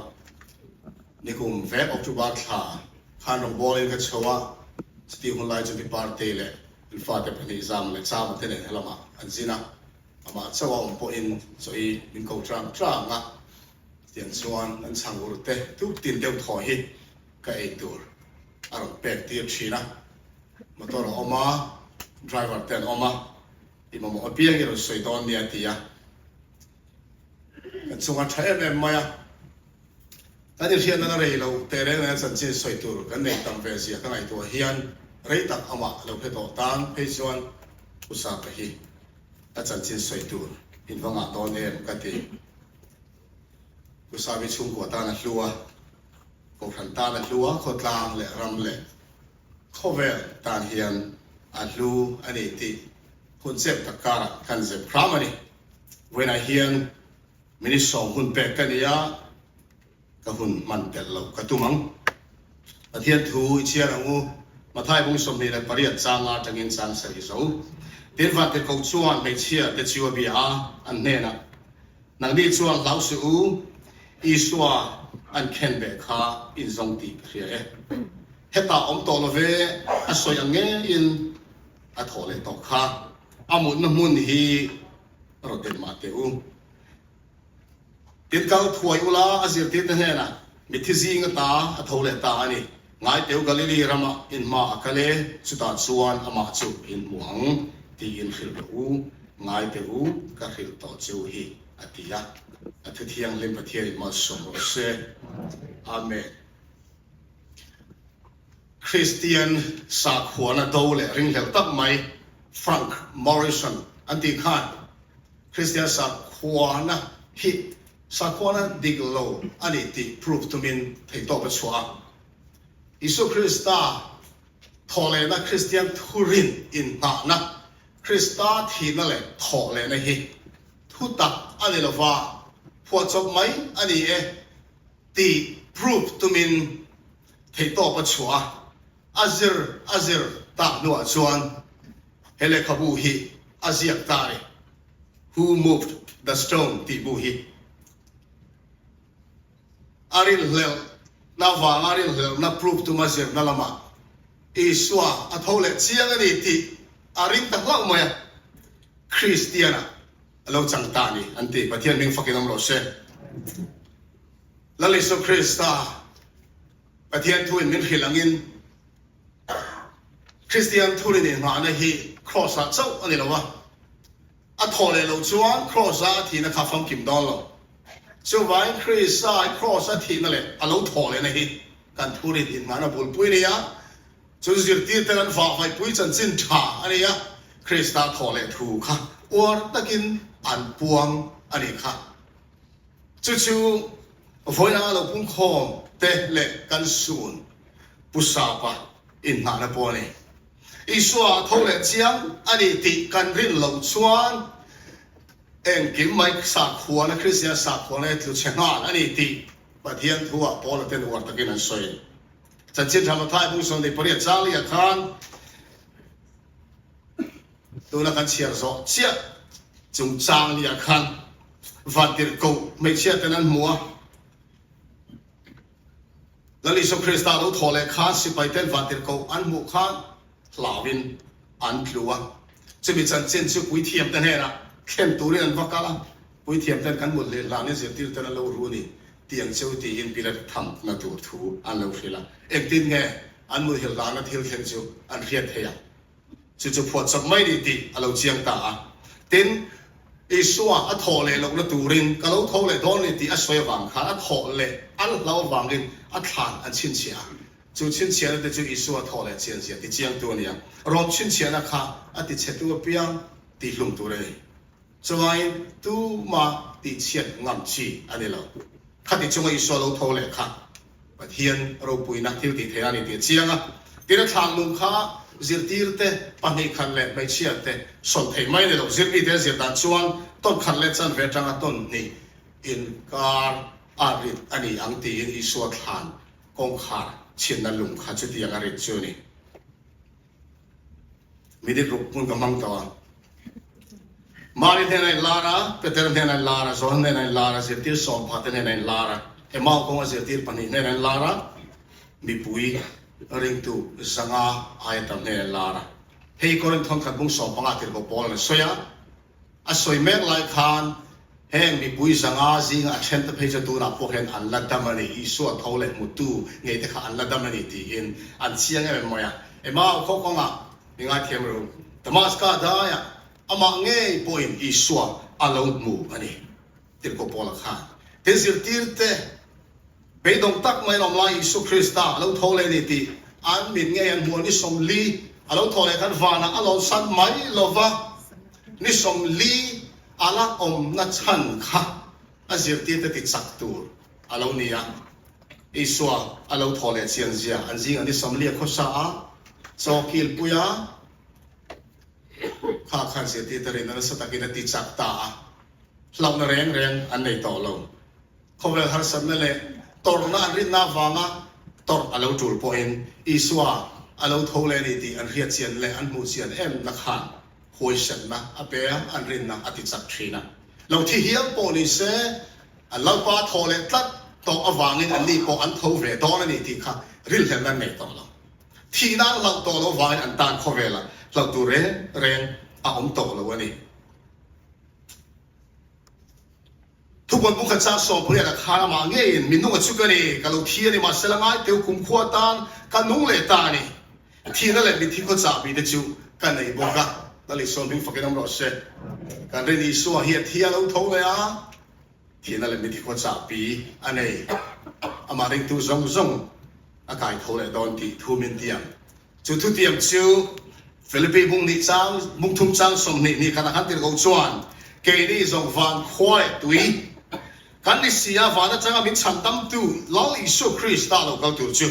Nikum vek October thla khan rawngbawlin ka chho a, chutih hun lai chu mi party leh an fate pahnih zam leh chama te nen helamah an zin a, amah chauh a awm pawhin chaw ei min ko tlang tlang a. Tiang chuan an chhang ur te tuk tin deuh thaw hi ka ei tur a rawn pek tir thin a, motor a awm a, driver te an awm a, i mamawh apiang i rawn sawi dawn nia a ti a, kan chunga tha em em mai a, kan inhriatna la rei lo teh reng reng a chanchin sawi tur kan nei tam ve zia ka ngaihtuah hian rei tak amah lo hre tawh tan phei chuan Pu Sapa hi a chanchin sawi tur in va ngah dawn em ka ti. Pu Savi chhungkua tan a hlu a, Kohhran tan a hlu a, khawtlang leh ram leh khawvel tan hian a hlu a ni tih hun chep tak karah kan zep hram a ni. Vawiinah hian minute sawm hun pek ka ni a, ka hun hman telh loh ka tum ang. Pathian thu i chhiar ang u, Mathai bung 28 changa atangin chang sarih zo. Tin Vantirhkoh chuan hmeichhia te chu a bia a, an hnenah, Nangni chuan hlau suh u, Isua an khen beh kha in zawng tih ka hria e. Hetah awm tawh lo ve, a sawi ang ngeiin a thawh leh tawh kha. A mutna hmun hi rawt den mah teh u. Tin kal thuai ula a zirtirte hnenah, Mitthi zing ata a tho leh ta a ni. Ngaiteu Galili ramah in hma a kal e, chutah chuan amah chu in hmu ang tiin hrilh rawh u. Ngaiteu u, ka hrilh tawh cheu hi, a ti a. A thu thianghlim Pathianin malsawm rawh se. Amen. Kristian sakhuana do leh ringhlelh tak mai Frank Morrison an tih khan, Kristian sakhuana hi sakhuana dik lo a ni tih proof tumin theihtawp a chhuah a. Isua Krista thawhlehna Kristian thurin inhnahna, Krista thihna leh thawhlehna hi thutak a ni lova, phuahchawp mai a ni e tih proof tumin theihtawp a chhuah a. A zir a zir tak hnuah chuan he lehkhabu hi a ziak ta a ni, Who Moved the Stone tih bu hi. A rinhlelhna vanga rinhlelhna proof tuma zirna lamah Isua a tho leh chiang a ni tih a ring ta hlauh mai a, Kristiana a lo chang ta a ni an ti. Pathian hming fakin awm rawh se. Lal Isua Krista Pathian thuin min hrilh angin Kristian thurin inngahna hi Kraws-ah chauh a ni lo a, a thawh leh loh chuan Kraws-a a thihna kha famkim dawn lo. Chuvangin Krista Kraws-a thihna leh a lo thawh lehna hi kan thurin inngahna bulpui a ni a, chu zirtirte kan vahvaihpui chanchin tha a ni a, Krista thawh leh thu kha uar takin an puang a nih kha. Chu chu vawiin lo pungkhawm te leh kan sun Pu Sapa inhnahna pawh a ni. Isua a tho leh chiang a ni tih kan rin loh chuan engkim mai sakhuana, Kristian sakhuana hi tlu chhe nghal a ni tih Pathian thuah Paula ten uar takin an sawi. Chanchin Tha Mathai bung 28 Charlie-a khan Tuna kan chhiar zawh chiah chungchang nia khan vantirhkoh hmeichhia ten an hmu a. Lal Isua Krista lo thawh leh khan sipai ten vantirhkoh an hmuh khan hlauin an tlu a. Chumi chanchin chu puithiam te hnenah thlen turin an va kal a, puithiam ten kan mut leh hlanin zirtir ten an lo ru a ni tiang cheu tiin Pilat thamna tur thu an lo hrilh a. Engtin nge an muthilh hlana thil thleng chu an hriat theih ang? Chu chu phuahchawp mai ni tih a lo chiang ta a. Tin, Isua a thawh leh lohna turin ka lo tho leh dawn ni tih a sawi avang khan a thawh leh an hlau avangin a thlan an chhinchhiah a. Chu chhinchhiahna te chu Isua thawh leh chian zia ti chiangtu a ni a. Rawm chhinchhiahna kha a tichhetu apiang tihhlum tur a ni. Chuvangin tuma tihchhiat ngam chi a ni lo. Khati chunga Isua lo tho leh kha Pathian ropuina thil tih theih a ni tih a chiang a. Tin, a thlan lung kha zirtirte pahnih khat leh hmeichhia te sawn theih mai a ni lo. Zirmite a zir dan chuan tawn khat leh chanve atanga tawn hnih inkar a rit a ni ang tiin Isua thlan kawngkhar chhinna lung kha chutiang a rit chu a ni. Minute ruk hmun ka hmang tawh a. Mari hnenah in lar a, Peter hnenah in lar a, Johan hnenah in lar a, zirtir sawmpha te hnenah in lar a, Emau kawnga zirtir pahnih hnenah in lar a, mipui ringtu zanga aia tam hnenah in lar a. Hei Korinth thawnkhat bung sawmpanga tirhkoh Paul an sawi a. A sawi mek lai khan heng mipui zanga zinga a then te phei chu tunah pawh hian an la dam a ni, Isua tho leh hmutu ngei te kha an la dam a ni tiin an chiang em em mai a. Emau khaw kawngah mi ngaithiam ru, Damaska daiah amah ngei pawhin Isua a lo hmu a ni, tirhkoh Paula khan. Tin, zirtirte beidawng tak mai an awm lai Isua Krista a lo tho leh a ni tih an mit ngei an hmu a, ni 40 a lo tho leh khan vanah a lawnsan mai lova, Ni 40 a la awmna chhan kha a zirtirte ti chak tur a lo ni a. Isua a lo thaw leh chian zia an zingah ni 40 a khawsa a, chaw kilpui a, kha khan zirtirte rinna nasa takin a ti chak ta a, hlauhna reng reng an nei tawh lo. Khawvel harsatna leh tawrhna an rinna avanga tawrh a lo tul pawhin Isua a lo tho leh a ni tih an hriat chian leh an hmuh chian emna khan huaisenna a pe a, an rinna a ti chak thin a. Lo thi hial pawh ni se, an Lalpa thaw leh tlat tawh avangin anni pawh an tho ve dawn a ni tih kha rilhlemna an nei tawh lo. Thihna an hlauh tawh loh avangin an tan khawvelah hlauh tur reng reng a awm tawh lo a ni. Thupuan bukhat chang 18 a khan amah ngeiin, Mi nunga chu ka ni, ka lo thi a ni, mahse la ngai teu kumkhua tan ka nung leh ta a ni. Thihna leh mitthi khaw chahbi te chu ka nei bawk a, Lal Isua hming fakin awm rawh se. Kan rin Isua hi a thi a lo tho leh a, thihna leh mitthi khaw chahbi a nei. Amah ringtu zawng zawng a kai tho leh dawn tih thu min tiam. Chu thutiam chu Philippi bung hnih chang, bung thum chang 20 hnih khatah khan tirhkoh chuan, Keini zawng van khua leh tui kan ni si a, van atanga min chhan tamtu Lal Isua Krista lo kal tur chu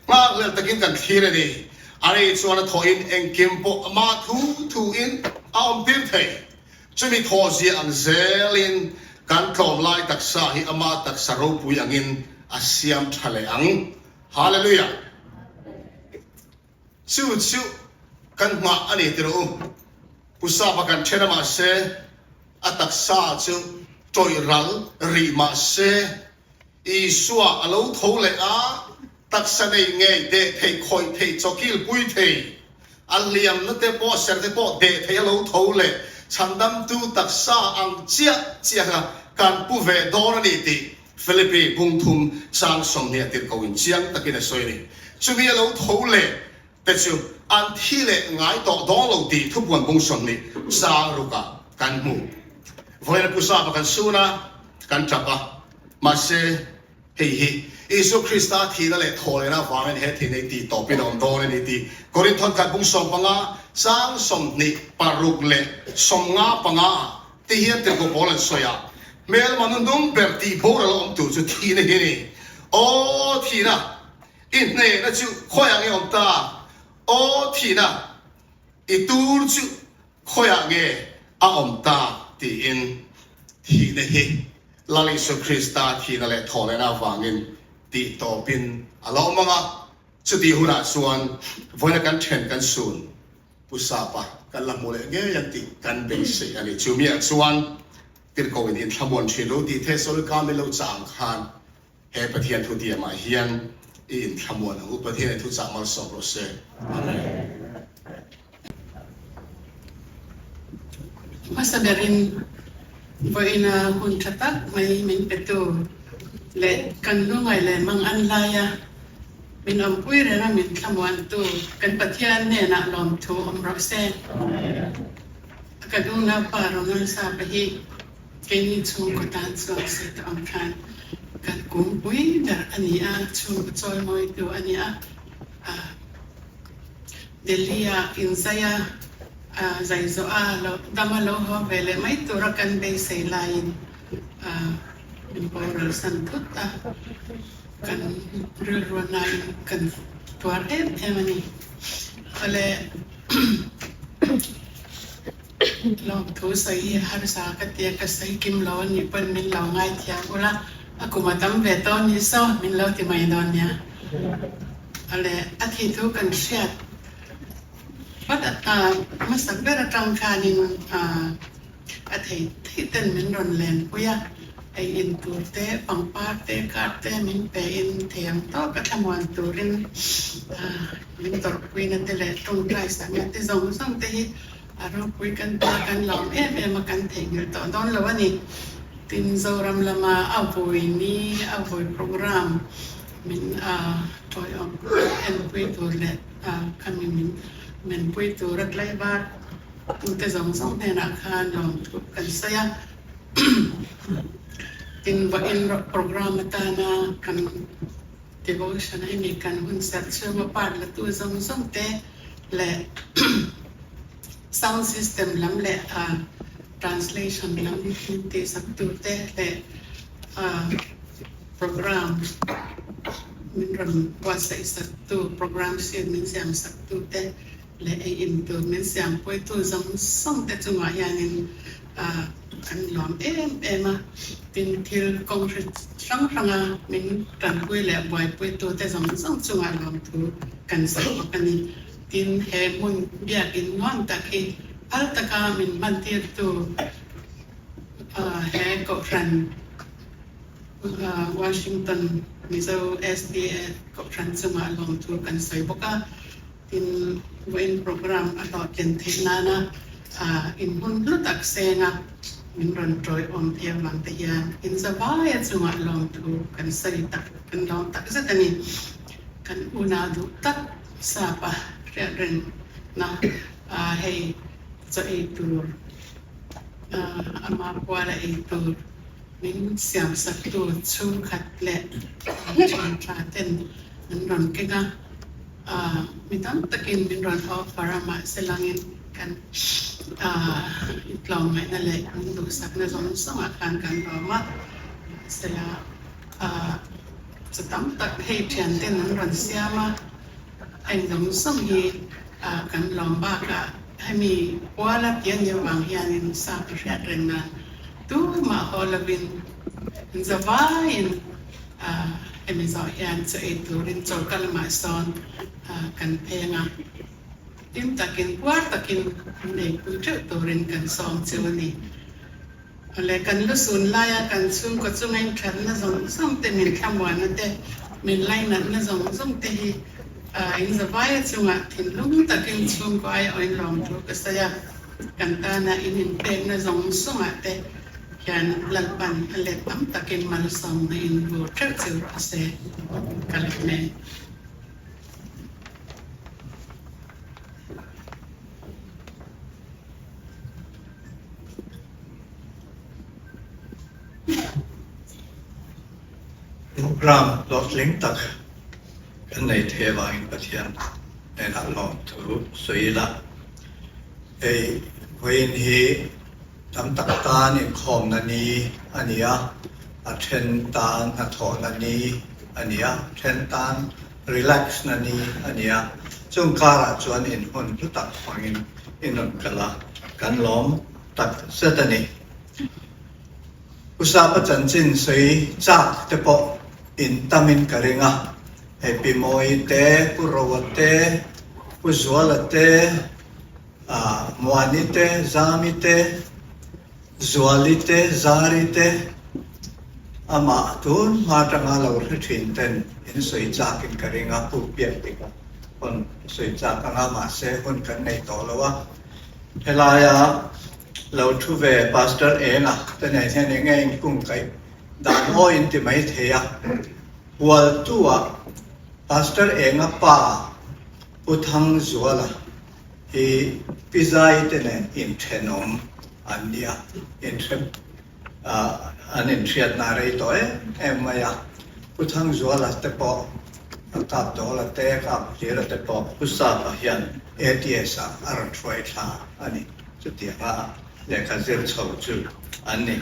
nghakhlel takin kan thlir a ni. A rei chuan a thawhin engkim pawh amah thu thuin a awm tir thei. Chumi thawhzia ang zelin kan tlawm lai taksa hi ama taksa ropui angin a siam tha leh ang. Hallelujah! Chu chu kan nghah a ni ti rawh u. Pu Sapa kan then a mahse a taksa chu tawih ral rih mahse Isua a lo tho leh a, taksa nei ngei deh thei khawih thei chawkil pui thei a hliamna te pawh ser te pawh deh thei a lo tho leh chhandamtu taksa ang chiah chiaha kan pu ve dawn a ni tih Philippi bungthum chang 20 a tirhko in chiang takin a sawi a ni. Chumi a lo tho leh te chu an thi leh ngai tawh dawn lo tih thupuan bung 20 chang rukah kan hmu. Vawiin a pu sapa kan sun a, kan tap a, mahse hei hi Isua Krista thihna leh thawhlehna avangin he thihna hi tih tawpin a awm dawn a ni tih Korinth khat bung 15 chang 26 leh 55 ah Ti hian tirhkoh pawl an sawi a, hmelma nunung ber tih boral a awm tur chu thihna hi a ni. Aw thihna, i hnehna chu khawiah nge awm ta? Aw thihna, i tur chu khawiah nge a awm ta? tiin thihna hi Lal Isua Krista thihna leh thawhlehna avangin tih tawpin a la awm ang a, chutih hunah chuan vawiina kan then kan sun. Pu Sapa, kan la hmu leh ngei ang tih kan beisei a ni. Chu miah chuan tirhkoh in inthlamuan thin lo tih Thessalonikaah min lo chah ang khan he Pathian thu tiamah hian i inthlamuan ang u. Pathian in thuchah malsawm rawh se. Amen. Hmasa berin vawiina hun tha tak mai min petu leh kan lungaih leh mang an laia Min awmpui reng a min thlamuantu kan Pathian hnenah lawmthu awm rawh se. A ka unaupa Ronald Sapa hi keini chhungkaw tan chuan sawi tawh ang khan kan kungpui ber a ni a, chhungkaw chawimawitu a ni a. Delhi-a inzai a, zai zawh a, dama lo haw ve leh mai tura kan beisei laiin min boral san thut a. Kan rilruahnain kan tuar em em a ni. Awle lawmthu sawi hi harsa ka tia ka sawi kim lo a nih pawn min lo ngaithiam ula, a kum a tam ve tawh ni saw min lo ti mai dawn nia. Awle a thih thu kan hriat vat a hmasak ber atang khanin A thei thei ten min rawn len pui a, ei in tur te, pangpar te, card te min pe in thei ang tawk a thlamuan turin min tawrhpuina te leh tawngtai sakna te zawng zawng te hi a ropui kan ta kan lawm em em a, kan theihnghilh tawh dawn lo a ni. Tin, Zoram lama a vui ni, a vui program min tawiawm enpui tur leh khami min menpui tura tlaivar Tute zawng zawng hnenah khan lawmthu kan sawi a, tin vawiin program atana kan devotion a nih kan hun serh chhunga part la tu zawng zawng te leh sound system lam leh translation lam min tihsak tu te leh program min rawn buatsaih sak tu program sheet min siam sak tu te leh ei in tur min siampuitu zawng zawng te chungah hianin kan lawm em em a, tin thil kawng hri hrang hranga min tanpui leh buaipuitu te zawng zawng chungah lawmthu kan sawi bawk a ni. Tin he hmun biakin nuam tak hi phal taka min hmantirtu he Kohhran Washington Mizo SDA Kohhran chungah lawmthu kan sawi bawk a. Tin, vawiin program a hlawhtlin theih nana inhmun hlu tak senga min rawn tawiawm thei avang te hian inzavaia chungah lawmthu kan sawi tak, kan lawm tak zet a ni. Kan unau duh tak Sapa hriat rengna hei chaw ei tur, ama kuala ei tur min siamsaktu chhungkhat leh thian tha ten an rawn keng a. Mi tam takin min rawn offer a, mahse langin kan tlawmngaihna leh kan duhsakna zawng zawngah khan kan lawm a, mahsela chu tam tak hei thianten an rawn siam a, heng zawng zawng hi kan lawm bakah hemi kuala ti a nih avang hianin sa ka hriat reng nan tumah haw lovin zavaiin Hemi zawh hian chaw ei turin choka lamah sawn kan pheng a. Hlim takin, puar takin an eipui theuh turin kan sawm chu a ni. Awle, kan lusun laia kan chhungkaw chunga inthatna zawng zawng te, min thlamuanna te, min lainatna zawng zawng te hi in zavaia chungah thinlung takin chhungkaw aia awin lawm thu ka sawi a, kan tana in inpekna zawng zawngah te hian Lalpan a let tam takin malsawmna in vur theuh chu rawh se. Ka lawm e. Program hlawhtling tak kan nei thei avangin Pathian hnenah lawmthu sawi ila. Hei vawiin hi tam tak tan inkhawmna ni a ni a, a then tan hnathawhna ni a ni a, then tan relax na ni a ni a, chung karah chuan in hun hlu tak hmangin i rawn kal a, kan lawm tak zet a ni. U Sapa chanchin sawi chak te pawh in tamin ka ring a, hei Pi Mawi te, Pu Roa te, Pu Zuala te, Muani te, Zami te, Zuali te, Zari te, amah tun hma atanga lo hre thin ten in sawi chak in ka ring a, pu piak dik a hun sawi chak anga mahse hun kan nei tawh lo a, helaia lo thu ve Pastor Enga te nen hian eng nge in kung kaih dan aw in ti mai thei a, Hualtu ah Pastor Enga pa Pu Thangzuala hi Pi Zai te nen inthenawm an nia, inhre an inhriatna rei tawh em em mai a. Pu Thangzuala te pawh, Kapdawla te, Kaphlira te pawh Pu Sapa hian ATS ah a rawn hruai thla a ni. Chutianga lehkha zir chho chu an ni.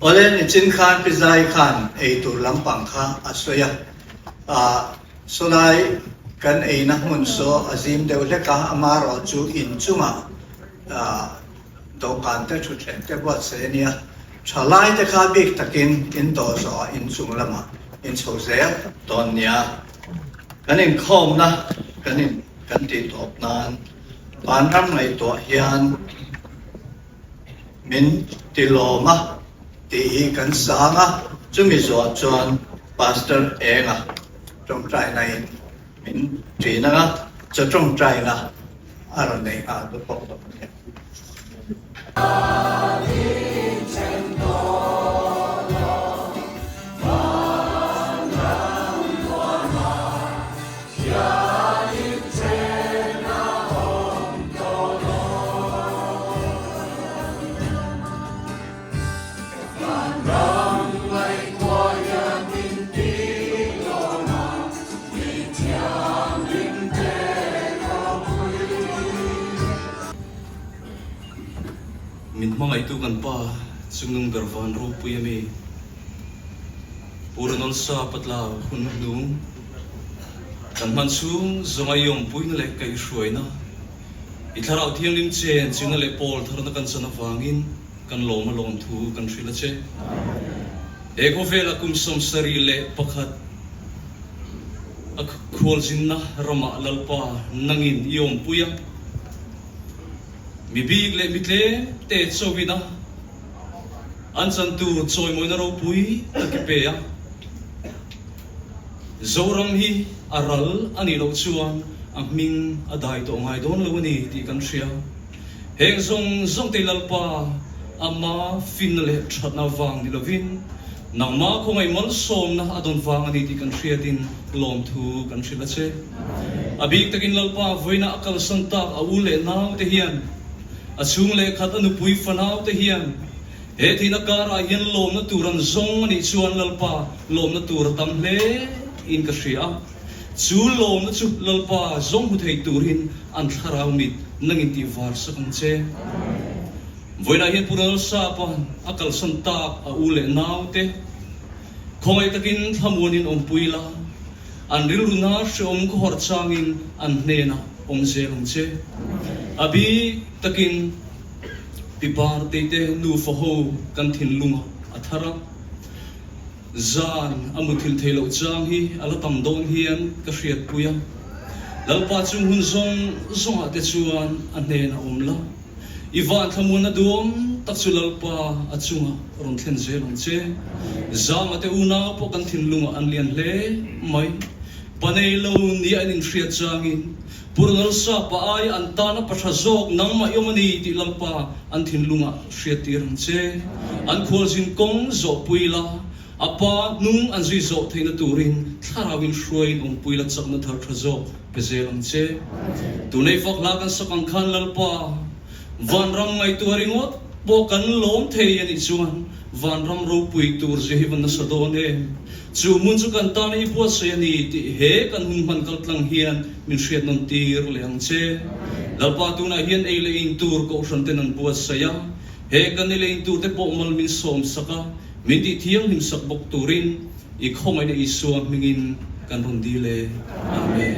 Awle, nichin khan Pi Zai khan eitur lampang kha a sawi a. Ahh, sawlai kan eina hmun saw a zim deuh hlek a, amarawh chu inchungah ahh dawhkan te thutthleng te buatsaih a nia. Thalai te kha bik takin in dawh zawh ah inchung lamah in chho zel dawn nia. Kan inkhawmna kan in kan tih tawp nan vanram ngaihtuah hian Min ti lawm a tih hi kan sang a, chumi zawh chuan Pastor Enga tawngtaina in min ṭin ang a, chaw tawngtaina a rawn nei nghal duh bawk dawn a nia. Min hmangaihtu kan pa chungnung ber van ropui a mi Pu Ronald Patla hun hnung kan hman chhung zawnga i awmpuina leh kaihhruaina I Thlarau Thianghlim chen china leh pawl tharna kan chan avangin kan lawm a lawm thu kan hrilh a che. He khawvela kum 71 a khualzinna ramah Lalpa nangin i awmpui a, mi bik leh mi tlem te chauhin a an chan tur chawimawina ropui tak i pe a. Zoram hi a ral a nih loh chuan a hming a dai tawh ngai dawn lo a ni tih kan hria. Heng zawng zawng te Lalpa ama finna leh thatna vang ni lovin nangma khawngaih malsawmna a dawn vang a ni tih kan hriatin lawmthu kan hrilh a che. A bik takin Lalpa vawiina a kalsan tak a u leh nau te hian, a chhung leh khat a nupui fanau te hian, He thihna karah hian lawmna tur an zawng a nih chuan Lalpa lawmna tur a tam hle in ka hria a. Chu lawmna chu Lalpa zawng hmu thei turin an thlarau mit nangin tih var sak ang che. Vawiinah hian Pu Ralsapa'n a kalsan tak a u leh naute khawngaih takin thlamuanin awmpui la, an rilru na hreawm khawhar changin an hnenah awm zel ang che. A bik takin. Pi Partei te nufa ho kan thinlung a thar a, zan a muthilh theih loh chang hi a la tam dawn hian ka hriatpui a. Lalpa chung hun zawng zawngah te chuan a hnenah awm la, i van thlamuanna duam tak chu Lalpa a chungah rawn thlen zel ang che. Zama te unau pawh kan thinlungah an lian hle mai. Pa nei lo nia an inhriat changin Purunalsa pa aia an tana pa tha zawk nangmah i awm a ni tih Lalpa an thinlungah hriattir ang che. An khualzin kawng zawhpui la, A pa hnung an zui zawh theihna turin thlarauin hruaiin awmpui la chakna thar tha zawk pe zel ang che. Tunei fak hla kan sak ang khan Lalpa, vanram ngaihtuah ringawt pawh kan lawm thei a nih chuan vanram ropui tur zia hi va nasa dawn em? Chu hmun chu kan tana i buatsaih a ni tih he kan hun hman kal tlang hian min hriat nawn tir leh ang che. Lalpa tunah hian ei leh in tur kohhran ten an buatsaih a, he kan ei leh in tur te pawh mal min sawm sak a, Min tih thianghlim sak bawk turin i khawngaihna Isua hmingin kan rawn dil e. Amen.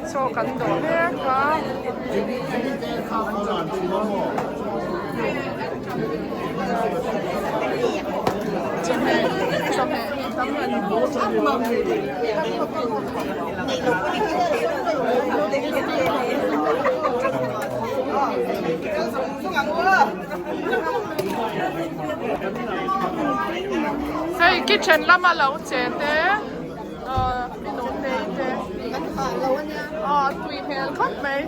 Chaw kan dawh mek a. Chawhmeh chawhmeh hi tam an Hei kitchen lama lo che te mi nu tei te aw a tui hmel khawp mai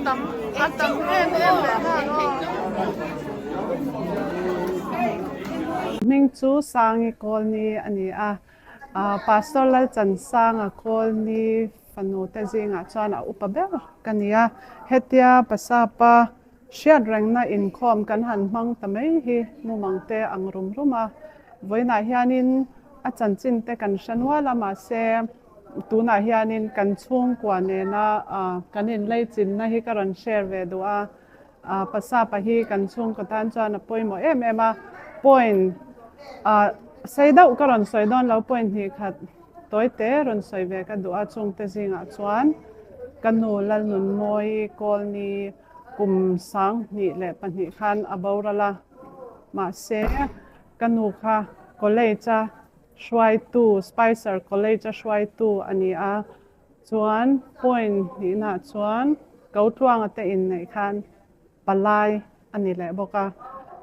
tam a tam em em leh nghal aw. Hming chu Sangi Kawlni a ni a. Pastor Lalchansanga Kawlni fanu te zingah chuan a upa ber ka ni a, hetia Pasapa hriat rengna inkhawm kan han hmang ta mai hi mumang te ang rum rum a. Vawiinah hianin a chanchin te kan hre nual a, mahse tunah hianin kan chhungkua nena kan inleichinna hi ka rawn share ve duh a. Pasapa hi kan chhungkaw tan chuan a pawimawh em em a, point sei deuh ka rawn sawi dawn lo, point hnih khat tawi te rawn sawi ve ka duh a, chungte zingah chuan ka nu Lalnunmawi Kawlni kum 2002 khan a boral a, mahse ka nu kha college a hruaitu, Spicer College a hruaitu a ni a. Chuan point hnihnaah chuan Kotluanga te inneih khan palai a ni leh bawk a,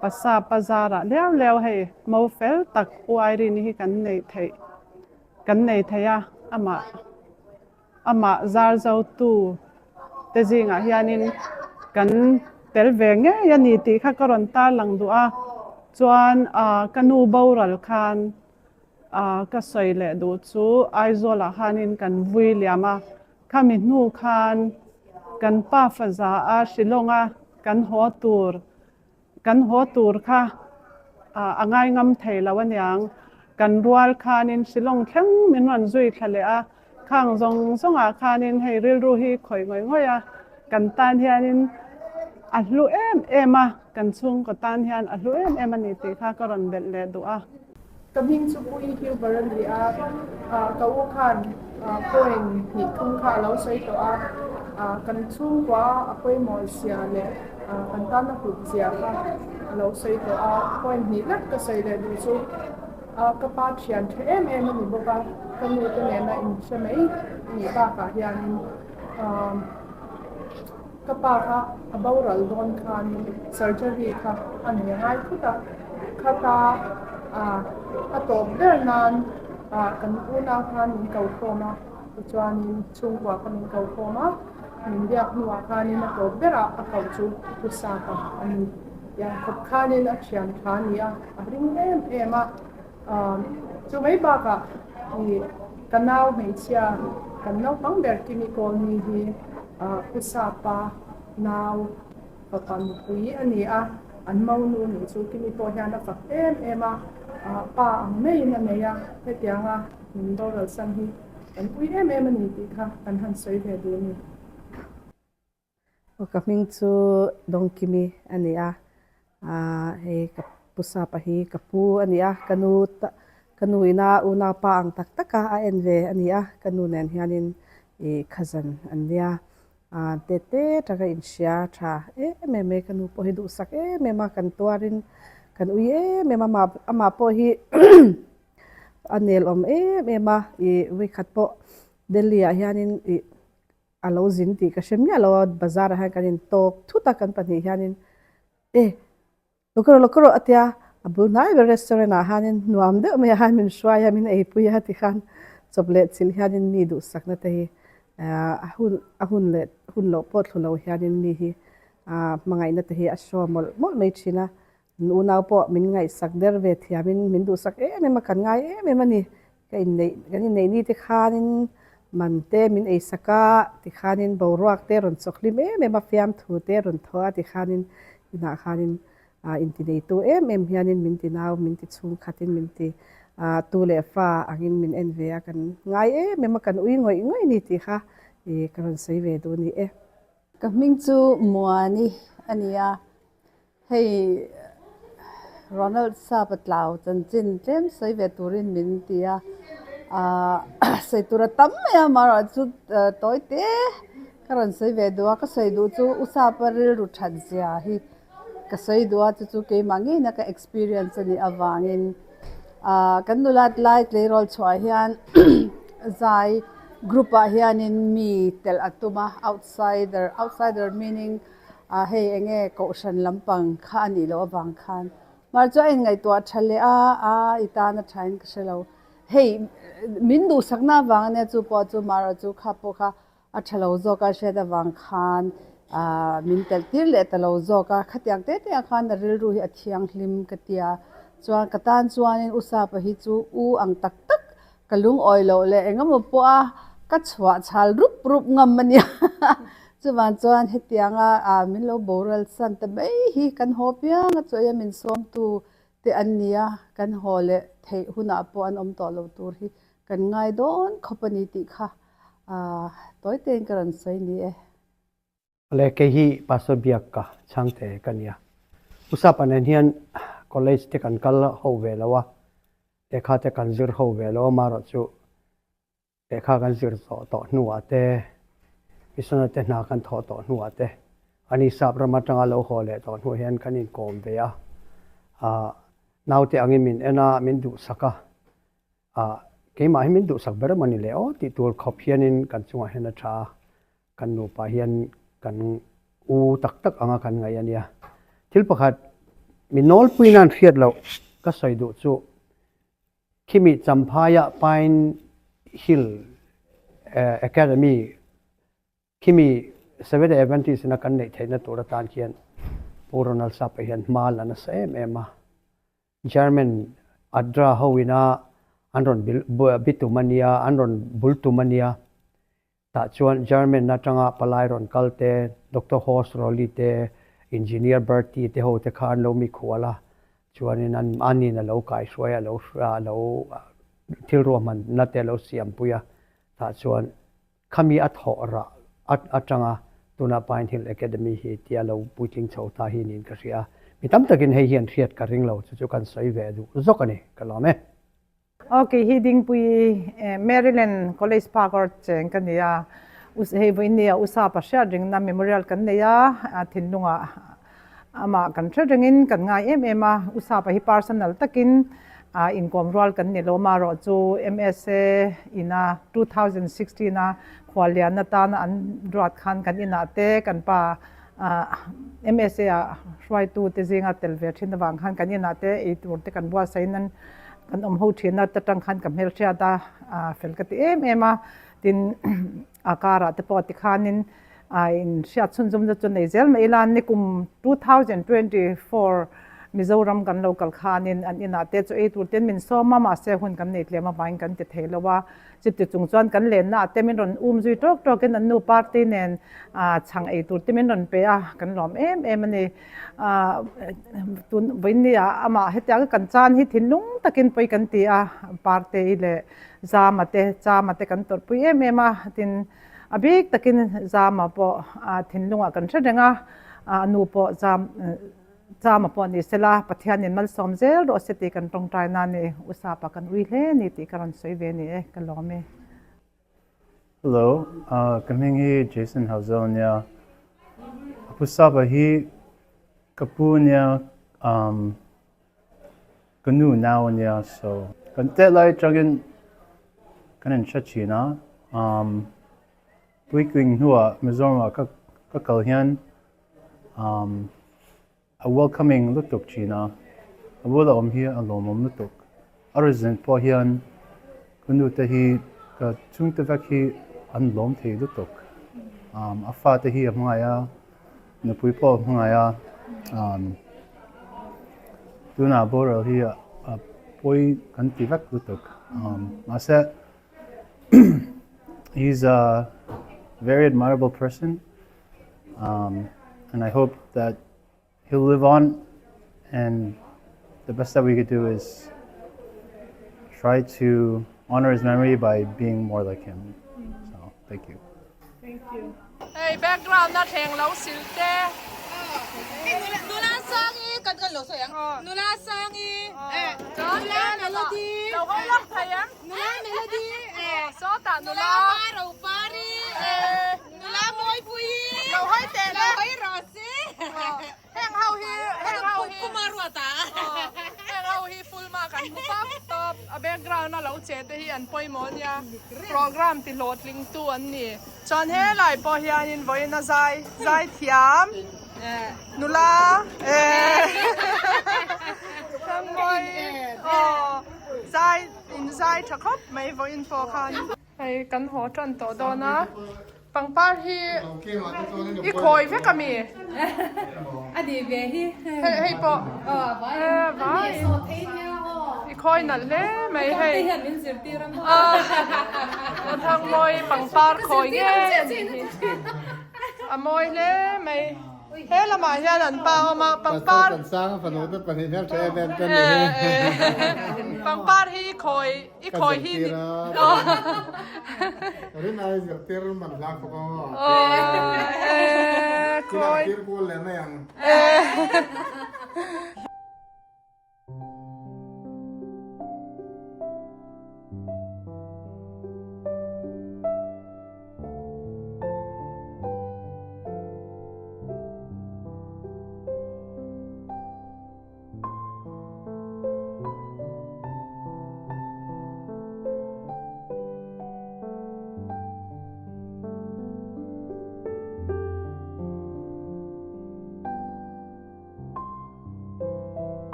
Pasa Pazarah liau liau hei mo fel tak U Irene hi kan neih theih kan nei thei a, amah amah zar zotu te zingah hianin kan tel ve ngei a ni tih kha ka rawn tarlang duh a, chuan ka nu boral khan Ka sawi leh duh chu Aizawlah khanin kan vui liam a, khami hnu khan kan pa faza a Shillong-a kan haw tur kan haw tur kha a ngai ngam thei lo aniang. Kan rual khanin Shillong thleng min rawn zui thla leh a, Khang zawng zawngah khanin hei rilru hi khawih ngawih ngawih a, kan tan hianin a hlu em em a, kan chhungkaw tan hian a hlu em em a ni tih kha ka rawn belh leh duh a. Ka hming chu Pui Huber a ni a, ka u khan point hnih thum kha a lo sawi tawh a, kan chhungkua a pawimawh zia leh kan tana hlut zia kha a lo sawi tawh a, point hnih lek ka sawi leh duh chu. Ka pa thian tha em em a ni bawk a, ka nu te nena inhre mai nih bakah hianin ka pa kha a boral dawn khanin surgery kha a nei a ngai phut a, khata a tawp ber nan kan unau khan min ko khawm a, tichuanin chhungkua kha min ko khawm a, min biak hnuah khanin a tawp berah a koh chu Pu Sapa a ni. Tiang khawp khanin a thian tha a ni a, a ring em em a. Chu mai bakah ih ka nau hmeichhia kan naupang ber Kimi Kawlni hi Pu Sapa nau fapa nupui a ni a, an monu nih chu Kimi pawh hian a fak em em a, pa ang maiin a nei a, hetianga min boral san hi kan ui em em a ni tih kha kan han sawi ve duh a ni. Aw ka hming chu Dawngkimi a ni a, hei ka pu Sapa hi ka pu a ni a, ka nu ka nu ina unaupa ang tak taka a en ve a ni a, ka nu nen hianin ih cousin an nia, te te taka inhria tha em em mai ka nu pawh hi duhsak em em a, kan tuarin kan ui em em a, amah pawh hi a nel awm em em a, ih vawikhat pawh Delhi ah hianin ih a lo zin tih ka hre miah lo a, bazar ah hian kan in tawk thut a kan pahnih hianin e lo ka rawh lo ka rawh a tia, a bul hnai ber restaurant ah hianin nuam deuh mai ah hian min hruai a min eipui a tikhan chawp leh chilh hianin mi duhsakna te hi a hun a hun leh hun loh pawh thlu lo hianin mi hi hmangaihna te hi a show mawlh mawlh mai thin a, An unau pawh min ngaihsak der ve thiamin min duhsak em em a, kan ngai em em a ni. Ka inneih, kan inneih ni te khanin man te min eisak a, tikhanin boruak te rawn chawk hlim em em a, fiamthu te rawn thaw a, tikhanin inah khanin intineitu em em hianin min ti nau, min ti chhungkhatin min ti tu leh fa angin min en ve a, kan ngai em em a, kan ui ngawih ngawih ni tih kha ka rawn sawi ve duh a ni e. Ka hming chu Muani a ni a, hei Ronald Sapa tlau chanchin tlem sawi ve turin min ti a, aah sawi tur a tam mai a amaherawhchu chu tawi te ka rawn sawi ve duh a, ka sawi duh chu U Sapa rilru that zia hi ka sawi duh a, chu chu keimah ngeina ka experience a nih avangin aah kan nulat lai tleirawl chhuah hian zai group ah hianin mi telh a tum a outsider outsider meaning ah hei eng nge kohhran lampang kha a nih loh avang khan mahse chu a inngaihtuah tha leh a a i tan a thain ka hre lo hei min duhsakna avang ania chu pawh chu mahrawh chu kha pawh kha A tha lo zawk a hriat avang khan min telh tir leh ta lo zawk a, khatiang te te ah khan a rilru hi a thianghlim ka ti a, chuan ka tan chuanin U Sapa hi chu U ang tak tak ka lungawi loh leh eng emaw pawh a ka chhuah chhal rup rup ngam a nia chuvang chuan hetianga min lo boral san ta mai hi kan haw piang a chaw ei a min sawmtu te an nia, kan haw leh theih hunah pawh an awm tawh lo tur hi kan ngai dawn khawp a ni tih kha tawi tein ka rawn sawi ni e. Awle kei hi Pastor Biak ka chhangte ka nia. U Sapa nen hian college te kan kal ho ve lo a, lehkha te kan zir ho ve lo a, marawh chu lehkha kan zir tawh tawh hnuah te, missionary te hna kan thawh tawh hnuah te, ani sap ram atanga lo haw leh tawh hnuah hian kan inkawm ve a. Naute angin min en a, min duhsak a, Ah, keimah hi min duhsak ber emaw ni le aw tih tur khawp hianin kan chungah hian a tha a, kan nupa hian kan u tak tak anga kan ngaih a nia. Thil pakhat mi nawlpui nan hriat loh ka sawi duh chu khimi Champhaia Pine Hill Academy Khimi Seventh-day Adventist ina kan neih theihna tur atan khian Pu Ronald Sapa hian hma la nasa em em a. German ADRA ho ina an rawn bi tum a nia, an rawn bul tum a nia. Tah chuan German atanga palai rawn kal te, Doctor Horst Rolli te, Engineer Bertie te ho te kha an lo mikhual a, chuanin an anin a lo kaihruai a, a lo thil ruahmanna te a lo siampui a, tah chuan Khami a thawh rah atanga tuna Pine Hill Academy hi tia lo puitling chho ta hi niin ka hria a, mi tam takin hei hian hriat ka ring lo, chu chu kan sawi ve duh zawk a ni, ka lawm e. Aw kei hi Dingpui Maryland College Park or cheng ka ni a, hei vawiin nia USA pa hriat ringna memorial kan nei a, thinlungah amah kan hre rengin kan ngai em em a, USA pa hi personal takin inkawm rual kan ni lo amarawh chu MSA ina 2016 a khuallian atana an ruat khan kan inah te kan pa MSA ah hruaitu te zinga tel ve thin avang khan kan inah te ei tur te kan buatsaih in kan awm ho thin a ta tang khan ka hmelhriat a fel ka ti em em a tin a karah te pawh tikhanin a inhriat chhunzawmna chu nei zel mai ila nikum 2024 Mizoram kan lo kal khanin an inah te chu ei tur ten min sawm a mahse hun kan nei tlem avangin kan ti thei lo a chuti chung chuan kan lenna ah te min rawn um zui tawk tawkin an nu party nen chhang ei tur te min rawn pe a kan lawm em em a ni tun vawiin ah amah hetiang kan chan hi thinlung takin pawi kan ti a party leh Zama te, Chama te kan tawrhpui em em a, tin. A bik takin Zama pawh thinlungah kan hre reng a, a nu pawh Zam Zama pawh ni sela Pathianin malsawm zel rawh se tih kan tawngtaina a ni. U Sapa kan ui hle a ni tih ka rawn sawi ve a ni e, ka lawm e. Hello, ka hming hi Jason Hauzel a nia. Pu Sapa hi ka pu a nia, ka nu nau a nia, so kan tet lai atangin kan inhre thin a. Puitling hnuah Mizoramah ka kal hian A welcoming lutuk thin a, a bula awm hi a lawmawm lutuk. A resident pawh hian ka nu te hi ka chhungte vek hi an lawm thei lutuk. A fate hi a hmangaih a, nupui pawh a hmangaih a, tunah boral hi a pawi kan ti vek lutuk. Mahse he's a very admirable person. And I hope that he'll live on and the best that we could do is try to honor his memory by being more like him. So, thank you. Thank you. Hei background na thleng lo sil te. Nula Sangi kan kan lo sawi ang. Nula Sangi. Nula Melody. Lo hawi lawk thei em? Nula Melody. Sawtah nula. Nula Paropari. Nula Mawipui. Lo hawi teh le. Lo hawi rawh se. Heng ho hi heng ho hi. Kumar ruata. Heng ho hi full mark an hmu pap tawp. A background a lo che te hi an pawimawh ania. Program ti hlawhtling tu an ni. Chuan helai pawh hianin vawiin a zai zai thiam nula eh Thangmawi aw zai in zai tha khawp mai vawiin pawh khan. Hei kan haw tan tawh dawn a, pangpar hi i khawi vek ami? A ni ve hi. Hei hei pawh vai i khawi nalh hle mai hei. A thangmawi pangpar khawi ngei a nih hi. A mawi hle mai. He lamah hian an pa awm a, pangpar pangpar hi i khawi i khawi hi ni khawi.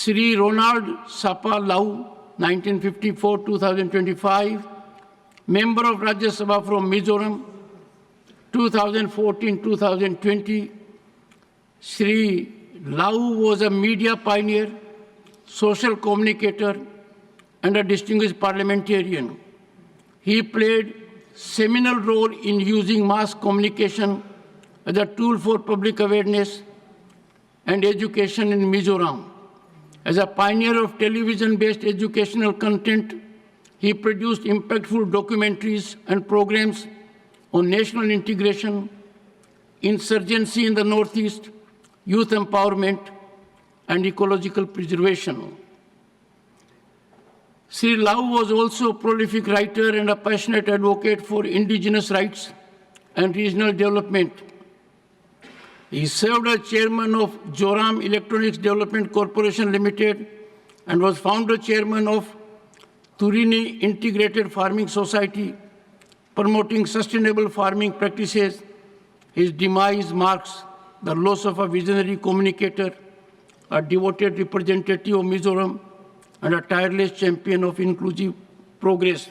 Sri Ronald Sapa Lau, 1954-2025, Member of Rajya Sabha from Mizoram, 2014-2020. Sri Lau was a media pioneer, social communicator, and a distinguished parliamentarian. He played seminal role in using mass communication as a tool for public awareness and education in Mizoram. As a pioneer of television-based educational content, he produced impactful documentaries and programs on national integration, insurgency in the Northeast, youth empowerment, and ecological preservation. Sri Lau was also a prolific writer and a passionate advocate for indigenous rights and regional development. He served as chairman of Joram Electronics Development Corporation Limited and was founder chairman of Turini Integrated Farming Society, promoting sustainable farming practices. His demise marks the loss of a visionary communicator, a devoted representative of Mizoram, and a tireless champion of inclusive progress.